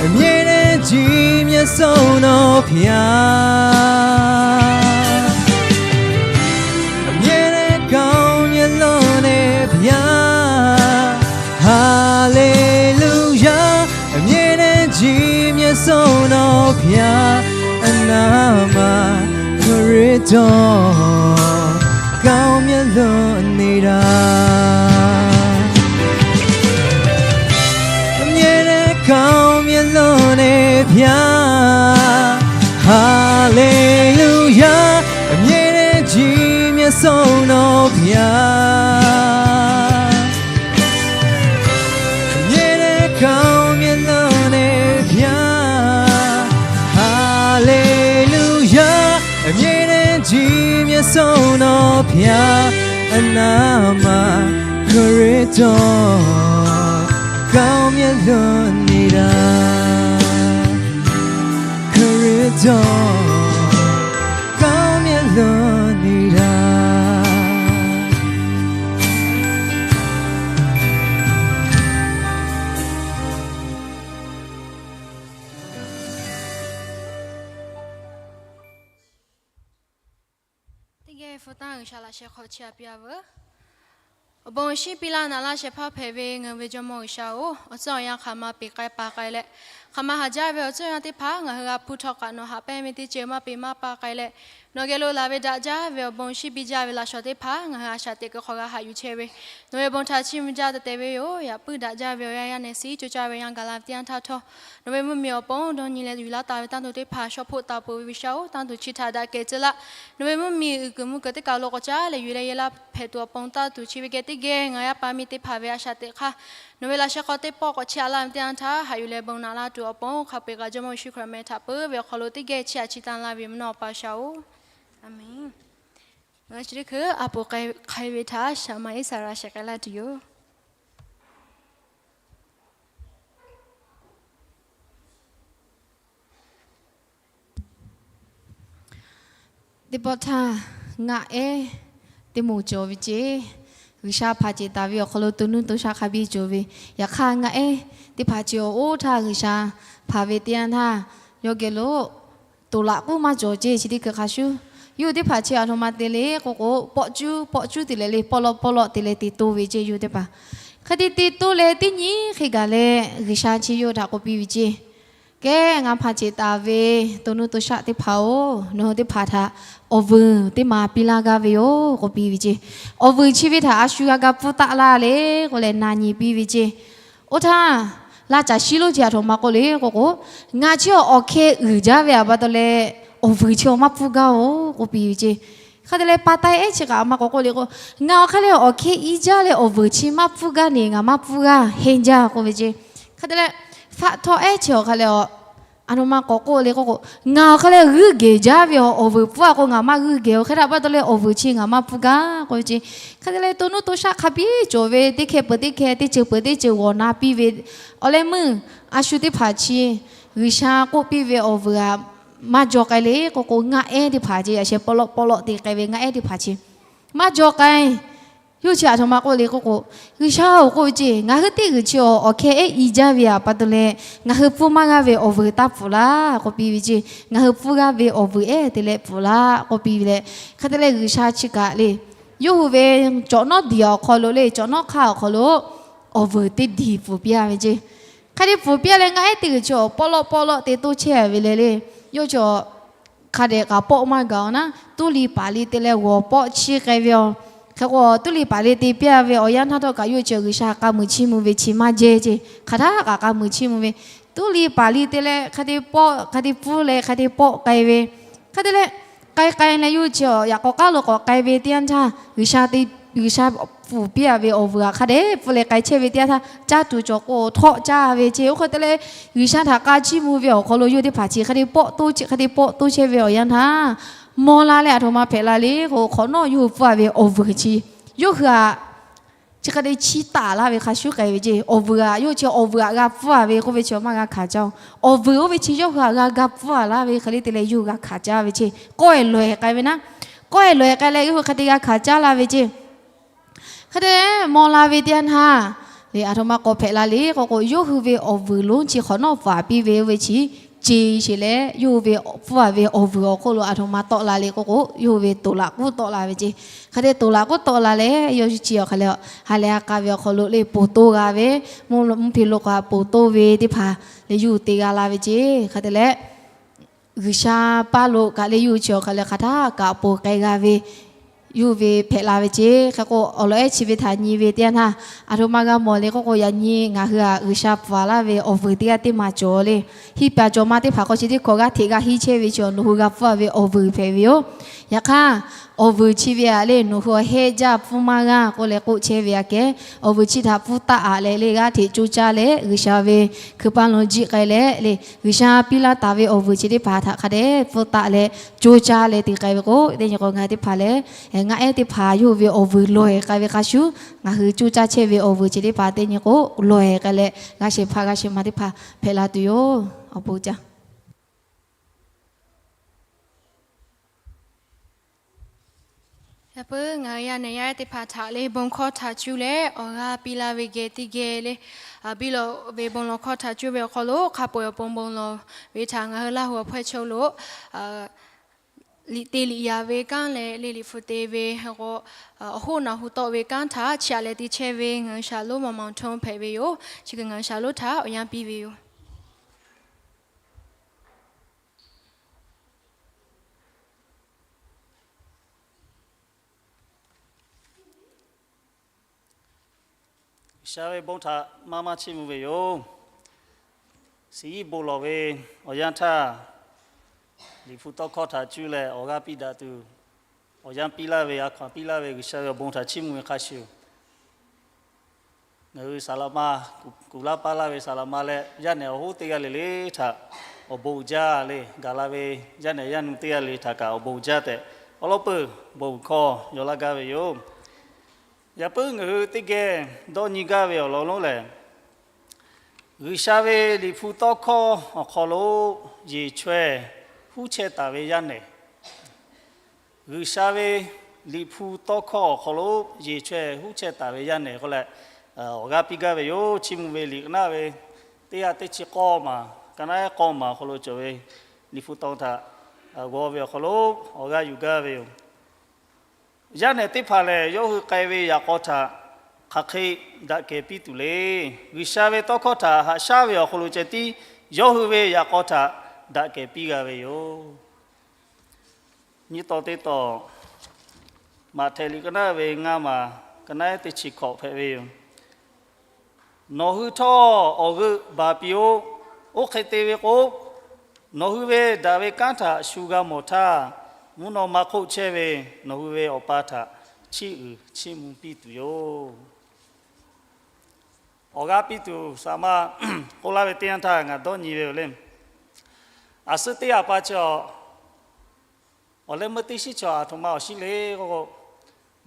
အမြဲတမ်းကြီးမြတ်ဆုံးတော်ဖျား အမြဲတမ်းကောင်းမြတ်လွန်နေဖျား ဟာလေလုယာ အမြဲတမ်းကြီးမြတ်ဆုံးတော်ဖျား အနာမှာ ခရစ်တော် ကောင်းမြတ်လွန်နေတာ အမြဲတမ်းကောင်းမြတ်လွန်နေဖျား ဟာလေလုယာ အမြဲတမ်းကြီးမြတ်ဆုံးတော်ဖျား အမြဲတမ်းကောင်းမြတ်လွန်နေဖျား ဟာလေလုယာ အမြဲတမ်းကြီးမြတ်ဆုံးတော်ဖျား အနာမှာ ခရစ်တော် ကောင်းမြတ်လွန်နေတာ ခရစ်တော် ကောင်းမြတ်လွန်နေတာ Teˇ geh hpu tanˇ G'uiˬsha laꞈ sheh hk'aw chiˇ aꞈ piˇ a veuˬ. Awˬ bon awˬ shinˉ piˇ laˇ naꞈ laˇ shehˍ hpaˇ hpehꞈ ve ngaˬ hui ve Jawˇmawˇ G'uiˬsha-oˬ, awˬ tcuhˉ awˬ yanˇ hk'aˬ ma peˬ k'ai pa k'ai leh, hk'aˬ ma haˍ jaˇ ve awˬ tcuhˉ awˬ yanˇ teˇ hpaˍ ngaˬ hui g'a hpu htawˇ kaꞈ nawˬ haꞈ pehnˇ ve teˇ ceuˬ maˇ peˬ maˇ pa k'ai leh, nawˬ geh lo laˬ ve daꞈ jaˇ ve awˬ bon awˬ shinˉ biˇ jaˇ ve laꞈ shawˍ teˇ hpaˍ ngaˬ hui a shaꞈ teꞈ kuiˬ hk'aw g'a haꞈ yuˬ chehˇ ve, nawˬ ve bon htaꞈ chiˇ mvuh jaˇ tehꞈ te ve yoˬ. Yaꞈ puiˉ daꞈ jaˇ ve awˬ yanˇ yaˇ nehˬ suh coˇ caˇ ve yanˇ gaˬ la ve teˇ yanˇ htaˇ htawˇ, nawˬ ve mvuhˇmiˬ awˬ pon dawˇ nyi leh yuˬ laˇ taˍ ve tanˇ tuˬ teˇ hpaˍ shawˉ hpoˆ taˍ peuˬ ve G'uiˬsha-oˬ, tanˇ tuˬ chi htaꞈ daꞈ kehˬ tcuh laˇ. Nawˬ ve mvuhˇmiˬ uiˍ kuiˬ mvuhˇ kuiˬ teˇ kaˬ lo k'awꞈ caˉ leh yuˬ leh yehˇ laˇ hpehꞈ tuˬ awˬ pon tanˇ tuˬ chi ve geh teˇ geh ngaˬ yaˇ paˍ miˇ teˇ hpaˍ ve a shaꞈ teꞈ hk'aˇ Nawˬ ve laꞈ sheh hk'aw teˇ pawˆ k'awꞈ chiˇ aꞈ laˇ ve teˇ yanˇ htaˇ, haꞈ yuˬ leh bon naꞈ laˇ tuˬ awˬ pon, hk'a peu-eˬ kaꞈ Jawˇmawˇ Yeˍsuˆ Hkriꞈ meh htaꞈ peuˬ ve awˬ hk'aw lo teˇ geh chiˇ aꞈ chiˇ tanˇ laˇ ve mvuhˇ naw awˬ pa shaˍ-oˬ. Aˍmenˍ. Ngaˬ hui chi teˇ hkui a poˍ k'ai ve htaꞈ shaˍ ma iˉ saˍ raˍ shehˍ k'ai laˇ tuˬ yoˬ. Teˇ pawˆ htaˇ, ngaˆ ehˉ teˇ moˍ cawˬ ve ceˇ. G'uiˬsha hpanˍ ceˬ taˍ ve awˬ hk'aw lo to nuˇ to shaˆ hk'a biˇ cawˬ ve. Yaꞈ hk'aˇ, ngaˆ ehˉ teˇ hpaˍ chi awˬ oˇ htaˇ G'uiˬsha hpanˍ ve teˇ yanˇ htaˇ, yawˇ geh lo toˍ laꞈ k'oˉ maˇ cawˬ ceˇ. Chi teˇ hkui hk'a shuˍ, yawˇ hui teˇ hpaˍ chi aˬ htoꞈ ma te le k'oˆ k'o, pawˆ cuˉ pawˆ cuˉ te leh le, pawˆ lawˆ pawˆ lawˆ te leh te toˇ ve ceˇ. Yawˇ hui teˇ hpaˍ hk'e te te toˇ leh, teˇ nyi hk'e gaˬ leh G'uiˬsha chi yawˇ hui htaꞈ k'oˆ piˇ ve ceˇ. Kehˉ, ngaˬ hpanˍ ceˬ taˍ ve to nuˇ to shaˆ teˇ hpaˍ-oˬ, nawˬ hui teˇ hpaˍ htaꞈ awˬ vuiˬ teˇ ma piˇ laˇ gaˇ ve yoˬ k'oˆ piˇ ve ceˇ. Awˬ vuiˬ chi ve htaꞈ a shu g'a ga pfuhˇ taˆ laˇ le k'oˆ leh na nyi piˇ ve ceˇ. Oˇ htaˇ, laˇ caˬ shiˉ lonˉ chi aˬ htoꞈ ma k'oˆ le k'oˆ k'o, ngaˬ chi awˬ hkeh uiˍ jaˇ ve awˬ pa taw leh, awˬ vuiˬ chi awˬ maˇ pfuhˇ gaˇ-oˬ k'oˆ piˇ ve ceˇ. Hk'a te leh pa taiˇ ehˉ chi kaꞈ aˬ ma k'awꞈ k'oˆ le k'o, ngaˬ awˬ hk'e leh awˬ hkeh iˉ jaˇ leh awˬ vuiˬ chi maˇ pfuhˇ gaˇ ne, ngaˬ maˇ pfuhˇ gaˇ, hehnˇ jaˇ k'oˆ ve ceˇ. Hk'a te leh, faˆ htawˇ ehˉ chi awˬ hk'a leh, aˬ htoꞈ ma k'awꞈ k'oˆ le k'oˆ k'o, ngaˬ awˬ hk'e leh g'uiˇ gehˬ jaˇ ve awˬ vuiˬ pfuhˇ a k'o, ngaˬ maˇ g'uiˇ gehˬ-oˬ. Hk'e htaꞈ pa taw leh awˬ vuiˬ chi ngaˬ maˇ pfuhˇ gaˇ k'oˆ ve ceˇ. Hk'a te leh to nuˇ to shaˆ hk'a biˇ cawˬ ve teˇ hkeh peuˬ teˇ hkeh, teˇ ceuˬ peuˬ teˇ ceuˬ g'awˬ na piˇ ve, awˬ leh meuˇ a shu teˇ hpaˍ chi G'uiˬsha k'oˆ piˇ ve awˬ vuiˬ aꞈ maˇ jaw k'ai le k'oˆ k'o, ngaˆ ehˉ teˇ hpaˍ ceˇ, yaꞈ sheh pawˆ lawˆ pawˆ lawˆ te k'ai ve ngaˆ ehˉ teˇ hpaˍ chi maˇ jaw k'ai. Yawˇ chi aˬ htoꞈ ma k'oˆ le k'oˆ k'o, G'uiˬsha-oˬ k'oˆ ve ceˇ, ngaˬ hui teˇ g'uiˬ chi awˬ hkeh ehˉ iˉ jaˇ ve awˬ pa taw leh, ngaˬ hui pfuhˇ maˇ g'aˇ ve awˬ vuiˬ taˇ pfuhˍ laˇ k'oˆ piˇ ve ceˇ. Ngaˬ hui pfuhˇ g'aˇ ve awˬ vuiˬ ehˉ te leh pfuhˍ laˇ k'oˆ piˇ ve leh, hk'e te leh G'uiˬsha chi kaꞈ le, yawˇ hui ve cawˬ nawˉ diˬ awˬ hk'aw lo le, cawˬ nawˉ hk'aˇ awˬ hk'aw lo awˬ vuiˬ teˇ diˬ pfuhˍ piˇ-a ve ceˇ. Hk'a te pfuhˍ piˇ-a leh, ngaˆ ehˉ teˇ g'uiˬ chi awˬ pawˆ lawˆ pawˆ lawˆ te toˇ chehˇ ve le le. Yawˇ chi hk'a dehꞈ kaꞈ pawˆ maˇ gaˬ-oˬ naˉ, tuˉ li paˍ li te leh g'awˬ pawˆ chiˇ k'ai ve yoˬ. Hk'e k'o, tuˉ li paˍ li te piˇ-a ve awˬ yanˇ htaˇ htawˇ kaꞈ yawˇ chi G'uiˬsha k'a muiˬ chiˇ mvuh ve chi maˇ jehˇ ceˇ. Hk'aˬ htaˇ kaꞈ k'a muiˬ chiˇ mvuh ve, tuˉ li paˍ li te leh hk'a te pawˆ hk'a te pfuhˇ leh hk'a te pawˆ k'ai ve, hk'a te leh k'ai k'ai leh yawˇ chi yaꞈ k'aw k'aˉ lo k'awꞈ k'ai ve teˇ yanˇ htaˇ, G'uiˬsha pfuhˍ piˇ-a ve awˬ vuiˬ aꞈ hk'a dehꞈ pfuhˇ leh k'ai chehˇ ve teˇ yanˇ htaˇ, caˇ tuˬ cawˬ k'o htawˆ caˇ ve ceˇ. Oˇ hk'e te leh, G'uiˬsha htaꞈ k'a chiˇ mvuh ve awˬ hk'aw lo yawˇ teˇ hpaˍ chi hk'a te pawˆ toˇ chehˇ ve awˬ yanˇ htaˇ, maw la leh aˬ htoꞈ ma hpehꞈ la le k'o, hk'awꞈ nawˉ yawˇ hui pfuhˇ-a ve awˬ vuiˬ chi, yawˇ hui aꞈ chi hk'a te chiˇ taˍ laˇ ve hk'a shuˉ k'ai ve ceˇ. Awˬ vuiˬ aꞈ yawˇ chi awˬ vuiˬ aꞈ g'a pfuhˇ-a ve k'oˆ ve chi maˇ g'a hkanˍ caˇ-oˬ. Awˬ vuiˬ oˇ ve chi yawˇ hui aꞈ g'a ga pfuhˇ-a laˇ ve hk'e le te leh yawˇ hui g'a hkanˍ caˇ ve ceˇ. Kawehˬ lawehˬ k'ai ve naˉ, kawehˬ lawehˬ k'ai leh yawˇ hui hk'a te g'a hkanˍ caˇ la ve ceˇ. Hk'e te maw la ve teˇ yanˇ htaˇ, le aˬ htoꞈ ma k'awꞈ hpehꞈ la le k'oˆ k'o, yawˇ hui ve awˬ vuiˬ lonˉ chi hk'awꞈ nawˉ pfuhˍ piˇ ve oˇ ve chi ceˇ sheˍ leh, yawˇ hui ve pfuhˇ-a ve awˬ vuiˬ awˬ hk'oˆ lo aˬ htoꞈ ma tawˆ la le k'oˆ k'o, yawˇ hui ve toˍ laꞈ k'oˉ tawˆ la ve ceˇ. Hk'e te toˍ laꞈ k'oˉ tawˆ la leh, yawˇ hui chi awˬ hk'a leh ha lehˬ ha k'a ve awˬ hk'aw lo le ponˬ toˇ g'a ve, mvuhˇ hpiˇ lo k'a ponˬ toˇ ve teˇ hpaˍ leh yawˇ hui te g'a la ve ceˇ. Hk'e te leh, G'uiˬsha paˇ lo kaꞈ le yawˇ hui chi awˬ hk'a leh hk'aˬ htaˇ kaꞈ ponˬ k'ai g'a ve, yawˇ hui ve hpehꞈ la ve ceˇ. Hk'e k'o, awˬ lawn ehˉ chi ve htaꞈ nyi ve teˇ yanˇ htaˇ, aˬ htoꞈ ma g'a mawˬ le k'oˆ k'o, yaꞈ nyi ngaˬ hui aꞈ G'uiˬsha pfuhˍ laˇ ve awˬ vuiˬ teˇ g'aˇ teˇ maˬ cawˬ le. Hiˇ paˍ cawˬ ma teˇ hpaˍ hk'aw chi teˇ hkawꞈ g'aˇ hteꞈ g'a hiˇ chehˇ ve chi nawˬ hui g'a pfuhˇ-a ve awˬ vuiˬ hpehꞈ ve yoˬ. Yaꞈ hk'aˇ, awˬ vuiˬ chi ve aꞈ le nawˬ hui awˬ hehnˇ jaˇ pfuhˇ maˇ g'a k'oˆ leh k'oˆ chehˇ ve aꞈ kehˉ, awˬ vuiˬ chi htaꞈ pfuhˇ taˆ-a leh le g'aˇ hteꞈ coˇ caˇ leh G'uiˬsha ve hkui paˇ lawn jiˆ k'ai leh le, G'uiˬsha piˇ laˇ taˍ ve awˬ vuiˬ chi teˇ hpaˍ htaꞈ hk'a dehꞈ pfuhˇ taˆ leh coˇ caˇ leh te k'ai ve k'o, teˇ nyi k'o ngaˬ hui teˇ hpaˍ lehˬ, ngaˆ ehˉ teˇ hpaˍ yawˇ hui ve awˬ vuiˬ lawehˬ k'ai ve hk'a shuˉ, ngaˬ hui coˇ caˇ chehˇ ve awˬ vuiˬ chi teˇ hpaˍ teˇ nyi k'o lawehˬ k'ai leh, g'a shehˍ hpaˇ g'a shehˍ ma teˇ hpaˍ hpehꞈ la tuˬ yoˬ. Awˬ bon jaˇ. Yaꞈ puiˉ ngaˬ hui yaˇ nehˬ yaˇ ehˉ teˇ hpaˍ htaꞈ le bon hkawˇ htaꞈ cuˇ leh awˬ g'aˇ piˇ laˇ ve geh teˇ geh le, a biˇ lawˬ ve bon lawˬ hkawˇ htaꞈ cuˇ ve awˬ hk'aw lo hk'a peu-eˬ awˬ pon bon lawˬ ve htaꞈ ngaˬ hui Laˇ huˍ awˬ hpawehˇ chaw lo liꞈ te liꞈ yaꞈ ve kanˉ leh le liꞈ hpu te ve k'o, awˬ hoˉ naˬ hu tawˆ ve kanˉ htaꞈ chiˇ aꞈ leh te chehˇ ve ngaˬ hui shaˍlonˉ maw maw hto hpehꞈ ve yoˬ. Chi hk'e ngaˬ hui shaˍlonˉ htaꞈ awˬ yanˇ piˇ ve yoˬ. G'uiˬsha ve bon htaꞈ maˇ maˇ chiˇ mvuh ve yoˬ. Shiˍ iˉ bon lawˬ ve awˬ yanˇ htaˇ, liꞈ hpu tawˇ hkawˇ htaꞈ cuˇ leh awˬ g'aˇ piˇ daꞈ tuˬ awˬ yanˇ piˇ laˇ ve, a hkaw anˬ piˇ laˇ ve G'uiˬsha ve awˬ bon htaꞈ chiˇ mvuh ve hk'a shuˍ, Ngaˬ hui saˍ laꞈ ma, kuˬ laˇ paˇ laˇ ve saˍ laꞈ ma leh yaˇ nehˬ awˬ hoˉ teˇ g'aˇ le le htaꞈ awˬ bon uiˍ jaˇ le. Gaˬ la ve yaˇ nehˬ yaˇ nu teˇ g'aˇ le htaꞈ kaꞈ awˬ bon uiˍ jaˇ tehꞈ, awˬ lawn peuˬ bon hkawˇ yaw laˇ gaˇ ve yoˬ. Yaꞈ puiˉ ngaˬ hui teˇ geh dawˇ nyi gaˇ ve awˬ lawn lonˉ lehˬ, G'uiˬsha ve Liꞈ hpu tawˇ hkawˇ awˬ hk'aw lo yeˬ chaweh huˉ chehˇ taˍ ve yaˇ nehˬ. G'uiˬsha ve Liꞈ hpu tawˇ hkawˇ awˬ hk'aw lo yeˬ chaweh huˉ chehˇ taˍ ve yaˇ nehˬ k'oˆ leh, awˬ g'aˇ piˇ gaˇ ve yoˬ. Chiˇ mvuh ve liꞈ ka naˉ ve teˇ ha teˇ chi k'awˇ maˬ, ka naˉ k'awˇ maˬ awˬ hk'aw lo cawˬ ve Liꞈ hpu tawˇ htaꞈ g'aw ve awˬ hk'aw lo awˬ g'aˇ yuˬ gaˇ ve yoˬ. Yaˇ nehˬ teˇ hpaˍ lehˬ, yawˇ hui k'ai ve yaꞈ k'aw htaꞈ hk'aˬ hk'e daꞈ kehˬ piˇ tuˬ le. G'uiˬsha ve tawˇ hkawˇ htaꞈ haꞈ shaˉ ve awˬ hk'aw lo ceh tiˉ yawˇ hui ve yaꞈ k'aw htaꞈ daꞈ kehˬ piˇ g'a ve yoˬ. Nyi taw teˇ taw, Maꞈhtehˍ liꞈ ka naˉ ve ngaˇ maˬ, ka naˉ teˇ chi hkawꞈ hpehꞈ ve yoˬ. Nawˬ hui htawˇ awˬ g'euˆ baˬ piˇ-oˆ. Oˇ hk'e te ve k'o, nawˬ hui ve daꞈ ve kanˉ htaꞈ shu g'a mawˬ htaˇ, mvuhˇ naw ma hk'oˆ chehˇ ve nawˬ hui ve Awˬ pa htaꞈ chiˇ uiˍ chiˇ mvuh piˇ tuˬ yoˬ. Awˬ g'aˇ piˇ tuˬ saˍ ma k'oˆ laˇ ve teˇ yanˇ htaˇ ngaˬ dawˇ nyi ve yoˬ le. Aˬ suhˉ teˇ yaꞈ pa chaw, awˬ leh meuˇ teˇ shiˉ chaw aˬ htoꞈ ma awˬ shiˉ le k'o,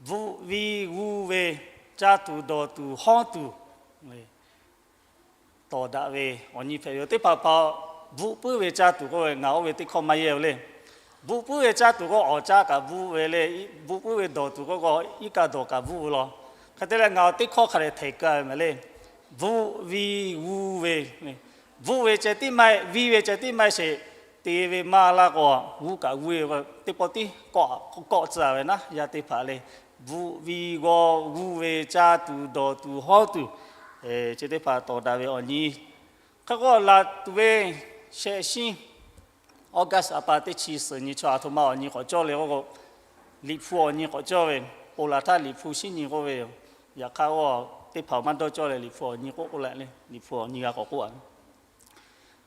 bvuhꞈ vi g'uˇ ve caˇ tuˬ dawˬ tuˬ hawˉ tuˬ tawˍ daꞈ ve awˬ nyi hpehꞈ ve yoˬ. Teˇ hpaˍ hpaˍ bvuhꞈ puiˉ ve caˇ tuˬ k'oˆ ve ngaˬ oˇ ve teˇ hkawˇ maˇ yehˇ ve le. Bvuhꞈ puiˉ ve caˇ tuˬ k'o, awˬ caˇ kaꞈ bvuhꞈ ve le. Bvuhꞈ puiˉ ve dawˬ tuˬ k'oˆ k'o, iˉ kaˆ dawˬ kaꞈ bvuhꞈ ve law. Hk'e te leh ngaˬ teˇ hkawˇ hk'a dehꞈ htehꞈ kaˇ ve mehˍ le. Bvuhꞈ vi g'uˇ ve, bvuhꞈ ve ceh tiˉ maˇ heˆ, viˇ ve ceh tiˉ maˇ heˆ sheˍ. Te ve maˇ laˇ k'o, g'uˇ kaꞈ g'uˇ ve teˇ pawˆ tiˉ kawˆ tcuh ve naˉ, yaˇ teˇ hpaˍ le. Bvuhꞈ vi g'aw g'uˇ ve caˇ tuˬ dawˬ tuˬ hawˉ tuˬ, chi teˇ hpaˍ tawˍ daꞈ ve awˬ nyi. Hk'e k'o, laˬ tuˬ ve shehˆ shinˉ August a pa teˇ chi suhˍ nyi chaw aˬ htoꞈ ma awˬ nyi k'awꞈ cawˇ le k'oˆ k'o, Liꞈ hpu awˬ nyi k'awꞈ cawˇ ve, ponˬ laˬ htaˇ Liꞈ hpu shinˉ nyi k'oˆ ve yoˬ. Yaꞈ hk'aˇ, teˇ hpaˍ maˇ dawˇ cawˇ leh Liꞈ hpu awˬ nyi k'oˆ k'oˆ leh le, Liꞈ hpu awˬ nyi g'a k'awꞈ k'oˆ a.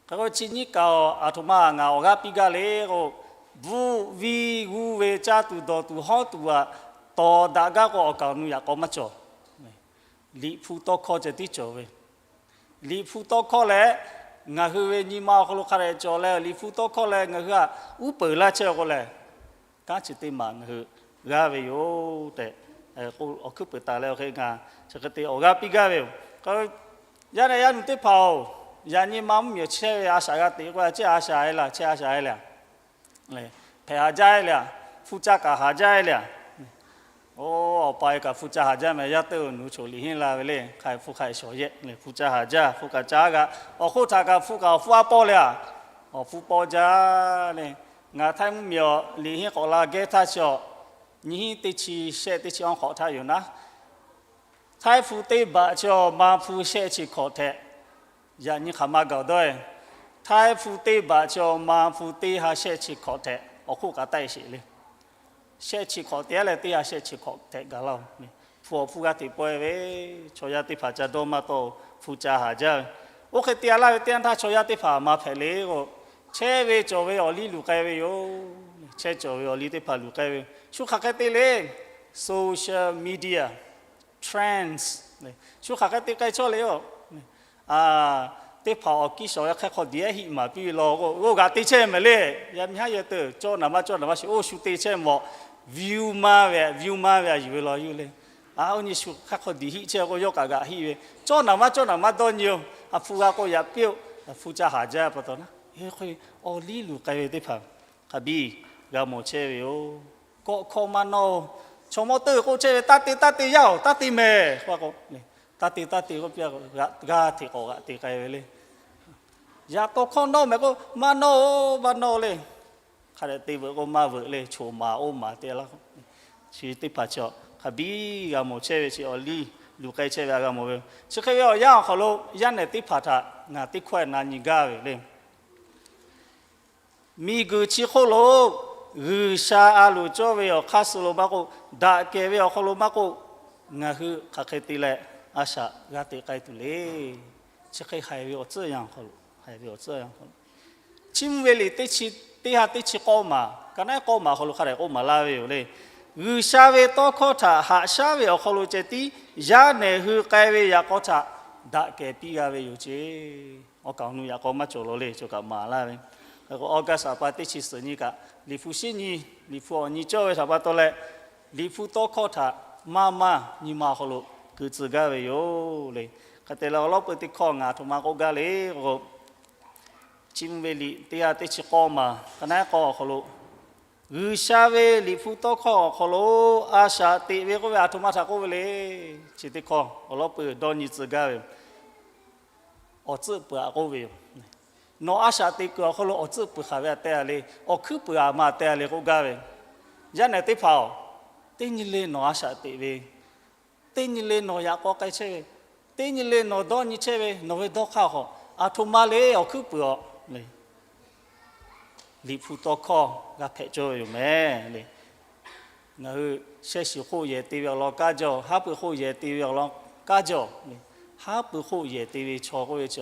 Hk'e k'o, chi nyiˇ kaꞈ aˬ htoꞈ ma ngaˬ awˬ g'aˇ piˇ gaˇ le k'o, bvuhꞈ vi g'uˇ ve caˇ tuˬ dawˬ tuˬ hawˉ tuˬ aꞈ tawˍ daꞈ gaˇ k'o, awˬ kaˍ awˬ nu yaꞈ k'aw maˇ cawˬ. Liꞈ hpu tawˇ hkawˇ ceh tiˉ cawˬ ve, Liꞈ hpu tawˇ hkawˇ leh ngaˬ hui ve nyi ma awˬ hk'aw lo hk'a dehꞈ cawˬ leh, Liꞈ hpu tawˇ hkawˇ leh ngaˬ hui aꞈ uˉ peunˍ laˇ chehˇ k'o lehˬ, kanˉ chi teˇ maˬ ngaˬ hui g'aˇ ve yoˬ tehꞈ, awˬ hkuiˉ peuˍ taˍ leh awˬ hk'e ngaˬ chi hk'e te awˬ g'aˇ piˇ gaˇ ve yoˬ. Yaˇ nehˬ yaˇ nu teˇ hpaˍ-oˬ, yaꞈ nyi ma mvuhˇmiˬ awˬ chehˇ ve a shaꞈ g'a teꞈ k'o, chehˇ a shaꞈ e laˬ, chehˇ a shaꞈ e le. Hpehꞈ haˍ jaˇ e le, hpu ca kaꞈ haˍ jaˇ e le. Oˇ, awˬ pa e kaꞈ hpu ca haˍ jaˇ mehˍ, yaˇ teˇ g'aˇ nuˬ choˬ liꞈ henˇ la ve le. Hk'a hpu hk'a shawˍ yehˆ le, hpu ca haˍ jaˇ, hpu kaꞈ ca g'a. Awˬ hk'oˆ htaꞈ kaꞈ hpu kaꞈ awˬ hpfuhˇ aˉ pawˆ le a. Awˬ hpfuhˇ pawˆ jaˇ le. Ngaˬ htaiˇ mvuhˇmiˬ awˬ liꞈ henˇ k'awꞈ la gehˇ htaˇ chi awˬ, nyiˇ hinˉ teˇ chi shehˆ teˇ chi awˬ hk'awꞈ htaˇ yoˬ naˉ, htaiˇ hpu teˇ baꞈ chi awˬ ma hpu shehˆ chi hkawꞈ htehꞈ, yaꞈ nyi hk'aˬ ma gaˬ dawˇ e. Htaiˇ hpu teˇ baꞈ chi awˬ ma hpu teˇ ha shehˆ chi hkawꞈ htehꞈ awˬ hk'oˆ kaꞈ taˆ e sheˍ le. Shehˆ chi hkawꞈ te a leh teˇ ha shehˆ chi hkawꞈ htehꞈ gaˬ laˇ-oˬ. Hpu awˬ hpfuhˇ g'aˇ hteꞈ pawehˇ ve chaw yaˇ teˇ hpaˍ ca dawˇ maˇ tawˆ-oˬ, hpu ca haˍ jaˇ ve. Oˇ hk'e te a laˇ ve teˇ yanˇ htaˇ chaw yaˇ teˇ hpaˍ maˇ hpehꞈ le k'o, chehˇ ve cawˬ ve awˬ liˇ luˬ k'ai ve yoˬ. Chehˇ cawˬ ve awˬ liˇ teˇ hpaˍ luˬ k'ai ve yoˬ. Shu hk'aˬ hk'e te le, social media trends, shu hk'aˬ hk'e te k'ai chawˇ le yoˬ. Teˇ hpaˍ awˬ kiˇ shawˍ yaˇ hk'e hk'aw diˬ ehˉ hiˆ maˍ piˇ ve law k'o, oˇ g'aꞈ te chehˇ mehˍ le. Yaˇ miˇ haˉ yehˬ teuˬ cawˇ naˍ maˇ cawˇ naˍ maˇ sheˍ, oˇ shu te chehˇ mawˬ, view maˇ ve, view maˇ ve a yuˬ ve law yuˬ le. A, oˇ nyi shu hk'e hk'aw diˬ hiˆ chehˇ k'o, yawˇ kaꞈ g'aꞈ hiˆ ve, cawˇ naˍ maˇ cawˇ naˍ maˇ dawˇ nyi-oˬ. A hpu g'a k'o yaꞈ piˇ-oˬ, a hpu ca haˍ jaˇ pa taw naˉ, awˬ liˇ luˬ k'ai ve teˇ hpaˍ hk'a biˇ g'a mawˬ chehˇ ve yoˬ. Kawˆ hkawˇ maˇ nawˇ-oˬ. Chaw mawˇ teuˇ k'oˆ chehˇ ve, taˇ te taˇ te yaˇ-oˬ, taˇ te mehˍ k'oˆ k'o, taˇ te taˇ te k'oˆ piˇ, g'aˇ hteꞈ k'awꞈ g'aꞈ te k'ai ve le. Yaꞈ taw hkawˇ nawˇ mehˍ k'o, maˇ nawˇ-oˬ, maˇ nawˇ le. Hk'a dehꞈ te veuꞈ k'o maˇ veuꞈ le, choˬ maˍ oˇ maˍ te laˇ. Chi teˇ hpaˍ chi hk'a biˇ g'a mawˬ chehˇ ve, chi awˬ liˇ luˬ k'ai chehˇ ve a g'a mawˬ ve. Chi hk'e ve awˬ yanˇ awˬ hk'aw lo yaˇ nehˬ teˇ hpaˍ htaꞈ ngaˬ teˇ hkawehˇ na nyi gaˇ ve le. Miˬguiˬ chi hk'oˆ lo G'uiˬsha a loˍ cawˇ ve awˬ hk'aˇ suh lo maˇ k'oˆ, daꞈ kehˬ ve awˬ hk'aw lo maˇ k'oˆ, ngaˬ hui hk'aˬ hk'e te leh a shaꞈ g'a teꞈ k'ai tuˬ le. Chi hk'e haiˬ ve awˬ tcuhˉ yanˇ awˬ hk'aw lo, haiˬ ve awˬ tcuhˉ yanˇ awˬ hk'aw lo, Chiˇ mvuh ve liꞈ teˇ chi, teˇ ha teˇ chi k'awˇ maˬ, ka naˉ k'awˇ maˬ awˬ hk'aw lo hk'a dehꞈ k'oˆ maˍ laˇ ve yoˬ le. G'uiˬsha ve tawˇ hkawˇ htaꞈ haꞈ shaˉ ve awˬ hk'aw lo ceh tiˉ yaˇ nehˬ hui k'ai ve yaꞈ k'aw htaꞈ daꞈ kehˬ piˇ g'a ve yoˬ ceˇ. Awˬ kaˍ awˬ nu yaꞈ k'aw maˇ cawˬ law le, cawˬ kaꞈ maˍ laˇ ve. Hk'e k'o August pa teˇ chi suhˍ nyi kaꞈ Liꞈ hpu shiˉ nyi, Liꞈ hpu awˬ nyi cawˇ ve htaꞈ pa taw leh, Liꞈ hpu tawˇ hkawˇ htaꞈ maˇ maˇ nyi ma awˬ hk'aw lo keu tcuh gaˇ ve yoˬ le. Hk'e te leh awˬ lawˉ peuˬ teˇ hkawˇ ngaˬ aˬ htoꞈ ma k'oˆ gaˇ le k'o, Chiˇ mvuh ve liꞈ teˇ g'aˇ teˇ chi k'awˇ maˬ ka naˉ k'awˇ awˬ hk'aw lo, G'uiˬsha ve Liꞈ hpu tawˇ hkawˇ awˬ hk'aw lo a shaꞈ teꞈ ve k'oˆ ve aˬ htoꞈ ma htaꞈ k'oˆ ve le. Chi teˇ hkawˇ awˬ lawˉ peuˬ dawˇ nyi tcuh gaˇ ve, awˬ tcuhˆ peuˬ aꞈ k'oˆ ve yoˬ. Nawˬ a shaꞈ teꞈ kuiˬ awˬ hk'aw lo awˬ tcuhˆ peuˬ hk'aˬ ve aꞈ te a le, awˬ hkuiˉ peuˬ aˬ ma aꞈ te a le k'oˆ gaˇ ve, yaˇ nehˬ teˇ hpaˍ-oˬ, teˇ nyi le nawˬ a shaꞈ teꞈ ve, teˇ nyi le nawˬ yaꞈ k'aw k'ai chehˇ ve, teˇ nyi le nawˬ dawˇ nyi chehˇ ve nawˬ ve dawˇ hk'aˇ hk'awꞈ aˬ htoꞈ ma le awˬ hkuiˉ peuˬ-aˬ le. Liꞈ hpu tawˇ hkawˇ g'a hpehꞈ cawˇ ve yoˬ mehˍ le. Ngaˬ hui shehˆ shiˍ hk'oˆ yehˬ te ve awˬ lawn kaˇ jaˇ-oˬ, haˉ pui hk'oˆ yehˬ te ve awˬ lawn kaˇ jaˇ-oˬ. Haˉ pui hk'oˆ yehˬ te ve chaw k'oˆ ve chi,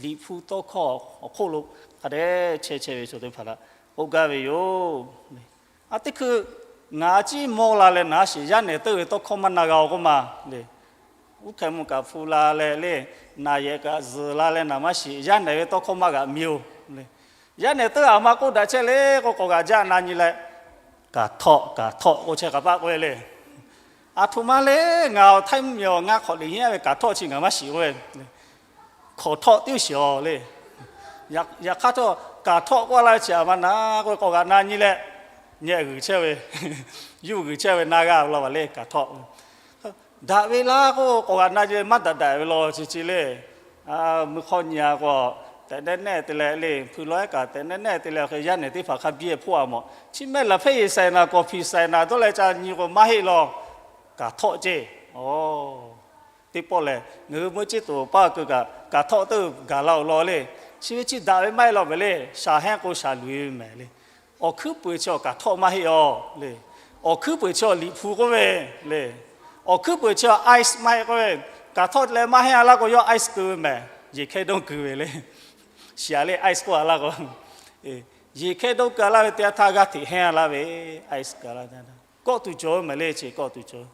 Liꞈ hpu tawˇ hkawˇ awˬ hk'oˆ lo hk'a dehꞈ chehˇ chehˇ ve chaw teˇ hpaˍ htaꞈ k'oˆ gaˇ ve yoˬ. A teˇ hkui ngaˬ a ciˉ mawˇ la leh naˍ shiˍ, yaˇ nehˬ teuˆ ve tawˇ hkawˇ maˇ na g'a-oˬ k'oˆ ma le. Uˉ hk'e mvuh kaꞈ hpu la leh le, naˍ yehˬ kaꞈ zuhˬ la leh naˍ maˇ shiˍ, yaˇ nehˬ ve tawˇ hkawˇ maˇ g'aꞈ mi-oˬ le. Yaˇ nehˬ teuˆ aˬ ma k'oˆ daꞈ chehˇ le k'o, k'awꞈ g'aꞈ jaˇ na nyi leh, Kaˍ htawˆ, kaˍ htawˆ k'oˆ chehˇ k'a paˆ k'oˆ ve le. Aˬ htoꞈ ma le, ngaˬ awˬ htaiˇ mvuhˇmiˬ awˬ ngaˇ hk'awꞈ liꞈ hiˉ ve kaˍ htawˆ chi ngaˬ maˇ shiˍ k'oˆ ve, hkawˍ htawˆ tiˉ shiˍ-aˬ le. Yaꞈ hk'aˇ htawˇ kaˍ htawˆ k'oˆ laˇ ve chi aˬ ma na k'oˆ ve k'awꞈ g'aꞈ na nyi leh, nyi g'uiˬ chehˇ ve, yuˇ g'uiˬ chehˇ ve na g'a ve law baˬ le kaˍ htawˆ. Daꞈ ve laˇ k'o, k'awꞈ g'aꞈ na nyi leh maˇ daꞈ daꞈ ve law chi chi le. Mui hk'aw nyi-a k'o, tehꞈ nehˉ nehˉ te leh le, hpui lawehˉ kaꞈ tehꞈ nehˉ nehˉ te leh, yaˇ nehˬ teˇ hpaˍ hk'a biˇ hpfuhˆ-a mawˬ. Chi mehˆ laˬ hpehˇ yeˬ saiˍ naˍ, kawˬ hpiˍ saiˍ naˍ dawˇ leh ca nyi k'o maˇ heˆ law. Kaˍ htawˆ ceˇ. Teˇ pawˆ lehˬ ngaˬ hui meuˇ ceˇ tuˬ paˇ keu kaꞈ, kaˍ htawˆ teuˆ gaˬ la-oˬ law le. Chi ve chi daꞈ ve maˇ heˆ law mehˍ le, shaˍ hehnˇ k'o shaˍ luˬ-e ve mehˍ le. Awˬ hkuiˉ peuˬ chi awˬ kaˍ htawˆ maˇ heˆ-aˬ le. Awˬ hkuiˉ peuˬ chi awˬ Liꞈ hpu k'oˆ ve le. Awˬ hkuiˉ peuˬ chi awˬ ice maˇ heˆ k'oˆ ve, kaˍ htawˆ leh maˇ heˆ-a laˇ k'o, yawˇ ice keu ve mehˍ, yeˬ hkehˇ dawˇ keu ve le. Shiˍ-a le ice k'oˆ-a laˇ k'o, yeˬ hkehˇ dawˇ keu-a laˇ ve teˇ yanˇ htaˇ g'aˇ hteꞈ hehnˇ-a laˇ ve, ice keu-a laˇ. Kawˆ tuˬ cawˬ ve mehˍ le, chi kawˆ tuˬ cawˬ.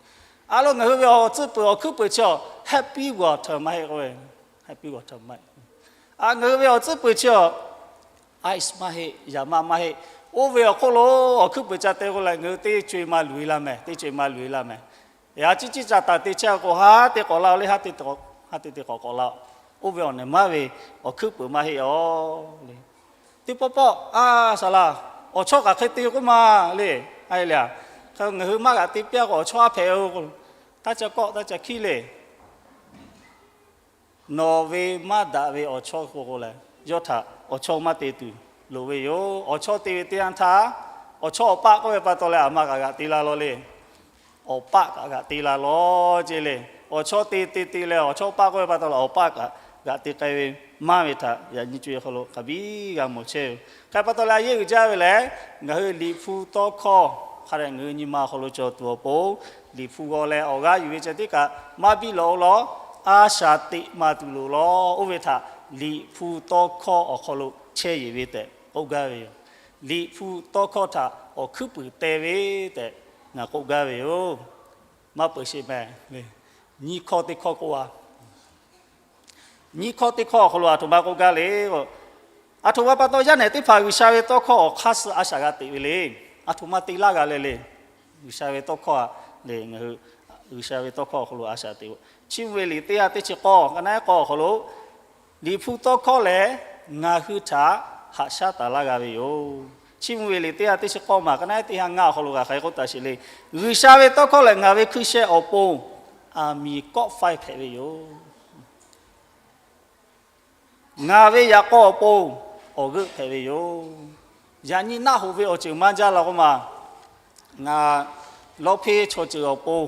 A lo ngaˬ hui ve awˬ tcuhˆ peuˬ awˬ hkuiˉ peuˬ chi awˬ happy water maˇ heˆ k'oˆ ve, happy water maˇ heˆ. A ngaˬ hui ve awˬ tcuhˆ peuˬ chi awˬ ice maˇ heˆ, yaˍ maˆ maˇ heˆ. Oˇ ve awˬ hk'oˆ lo awˬ hkuiˉ peuˬ ca te k'o leh, ngaˬ hui teˇ co-e ma luˬ-e laˇ mehˍ, teˇ co-e ma luˬ-e laˇ mehˍ. Yaꞈ ciˉ ciˉ ca taˍ te chehˇ k'o, haˉ te k'awꞈ laˇ-oˬ le, haˉ te te k'awꞈ k'awꞈ laˇ-oˬ. Oˇ ve awˬ nehˬ maˇ ve awˬ hkuiˉ peuˬ maˇ heˆ-aˬ le. Teˇ pawˆ pawˆ, a, saˍ laˍ, awˬ chawˇ kaꞈ hk'e te k'oˆ ma le. A e le, ngaˬ hui maˇ g'aꞈ te piˇ-a k'o, awˬ chawˇ haˉ hpehꞈ-o k'o, taˇ ca kawˆ taˇ ca hkiˉ le. Nawˬ ve maˇ daꞈ ve awˬ chawˇ k'o k'o lehˬ, yawˇ htaꞈ awˬ chawˇ maˇ te tuˬ loˍ ve yoˬ. Awˬ chawˇ te ve teˇ yanˇ htaˇ, awˬ chawˇ awˬ paˆ k'oˆ ve pa taw leh aˬ ma kaꞈ g'aꞈ te la law le. Awˬ paˆ kaꞈ g'aꞈ te la law ceˇ le. Awˬ chawˇ te te te leh awˬ chawˇ paˆ k'oˆ ve pa taw leh awˬ paˆ kaꞈ g'aꞈ te k'ai ve maˇ ve htaꞈ yaꞈ nyi co-e hk'aw lo hk'aˬ biˇ g'a mawˬ chehˇ ve. Hk'e pa taw leh a yeˇ uiˍ jaˇ ve lehˬ, ngaˬ hui Liꞈ hpu tawˇ hkawˇ hk'a dehꞈ ngaˬ hui nyi ma awˬ hk'aw lo cawˬ tuˬ awˬ pon, Liꞈ hpu g'aw leh awˬ g'aˇ yuˬ ve ceh tiˉ kaꞈ maˇ biˇ lawꞈ-o law, a shaꞈ teꞈ ma tuˬ loˍ law. Oˇ ve htaꞈ Liꞈ hpu tawˇ hkawˇ awˬ hk'aw lo chehˇ yeˬ ve tehꞈ k'oˆ gaˇ ve yoˬ. Liꞈ hpu tawˇ hkawˇ htaꞈ awˬ hkuiˉ peuˬ te ve tehꞈ ngaˬ k'oˆ gaˇ ve yoˬ. Maˇ peuˬ sheˍ mehˍ. Nyiˇ hkawˇ teˇ hkawˇ k'oˆ-a. Nyiˇ hkawˇ teˇ hkawˇ awˬ hk'aw lo aˬ htoꞈ ma k'oˆ gaˇ le. Aˬ htoꞈ ma pa taw yaˇ nehˬ teˇ hpaˍ G'uiˬsha ve tawˇ hkawˇ awˬ hk'aˇ suh a shaꞈ g'a teꞈ ve le. Aˬ htoꞈ ma te laˇ g'a leh le. G'uiˬsha ve tawˇ hkawˇ a le, ngaˬ hui G'uiˬsha ve tawˇ hkawˇ awˬ hk'aw lo a shaꞈ teꞈ-o. Chiˇ mvuh ve liꞈ teˇ g'aˇ teˇ chi k'awˇ, ka naˉ k'awˇ awˬ hk'aw lo, Liꞈ hpu tawˇ hkawˇ lehˬ ngaˬ hui htaꞈ haꞈ shaˉ taˍ laˇ g'a ve yoˬ. Chiˇ mvuh ve liꞈ teˇ g'aˇ teˇ chi k'awˇ maˬ ka naˉ teˇ ha ngaˇ awˬ hk'aw lo g'a hk'aˬ hk'e k'oˆ taˍ sheˍ le. G'uiˬsha ve tawˇ hkawˇ lehˬ ngaˬ ve hkui sheh awˬ pon aˬ miˍ kawˆ faiˇ hpehꞈ ve yoˬ. Ngaˬ ve yaꞈ k'aw awˬ pon awˬ g'euˆ hpehꞈ ve yoˬ. Yaꞈ nyi naˆ hoꞈ ve awˬ ceuˬ maˇ jaˇ la k'oˆ ma. Ngaˬ lawˇ hpeˇ chaw ceuˬ awˬ pon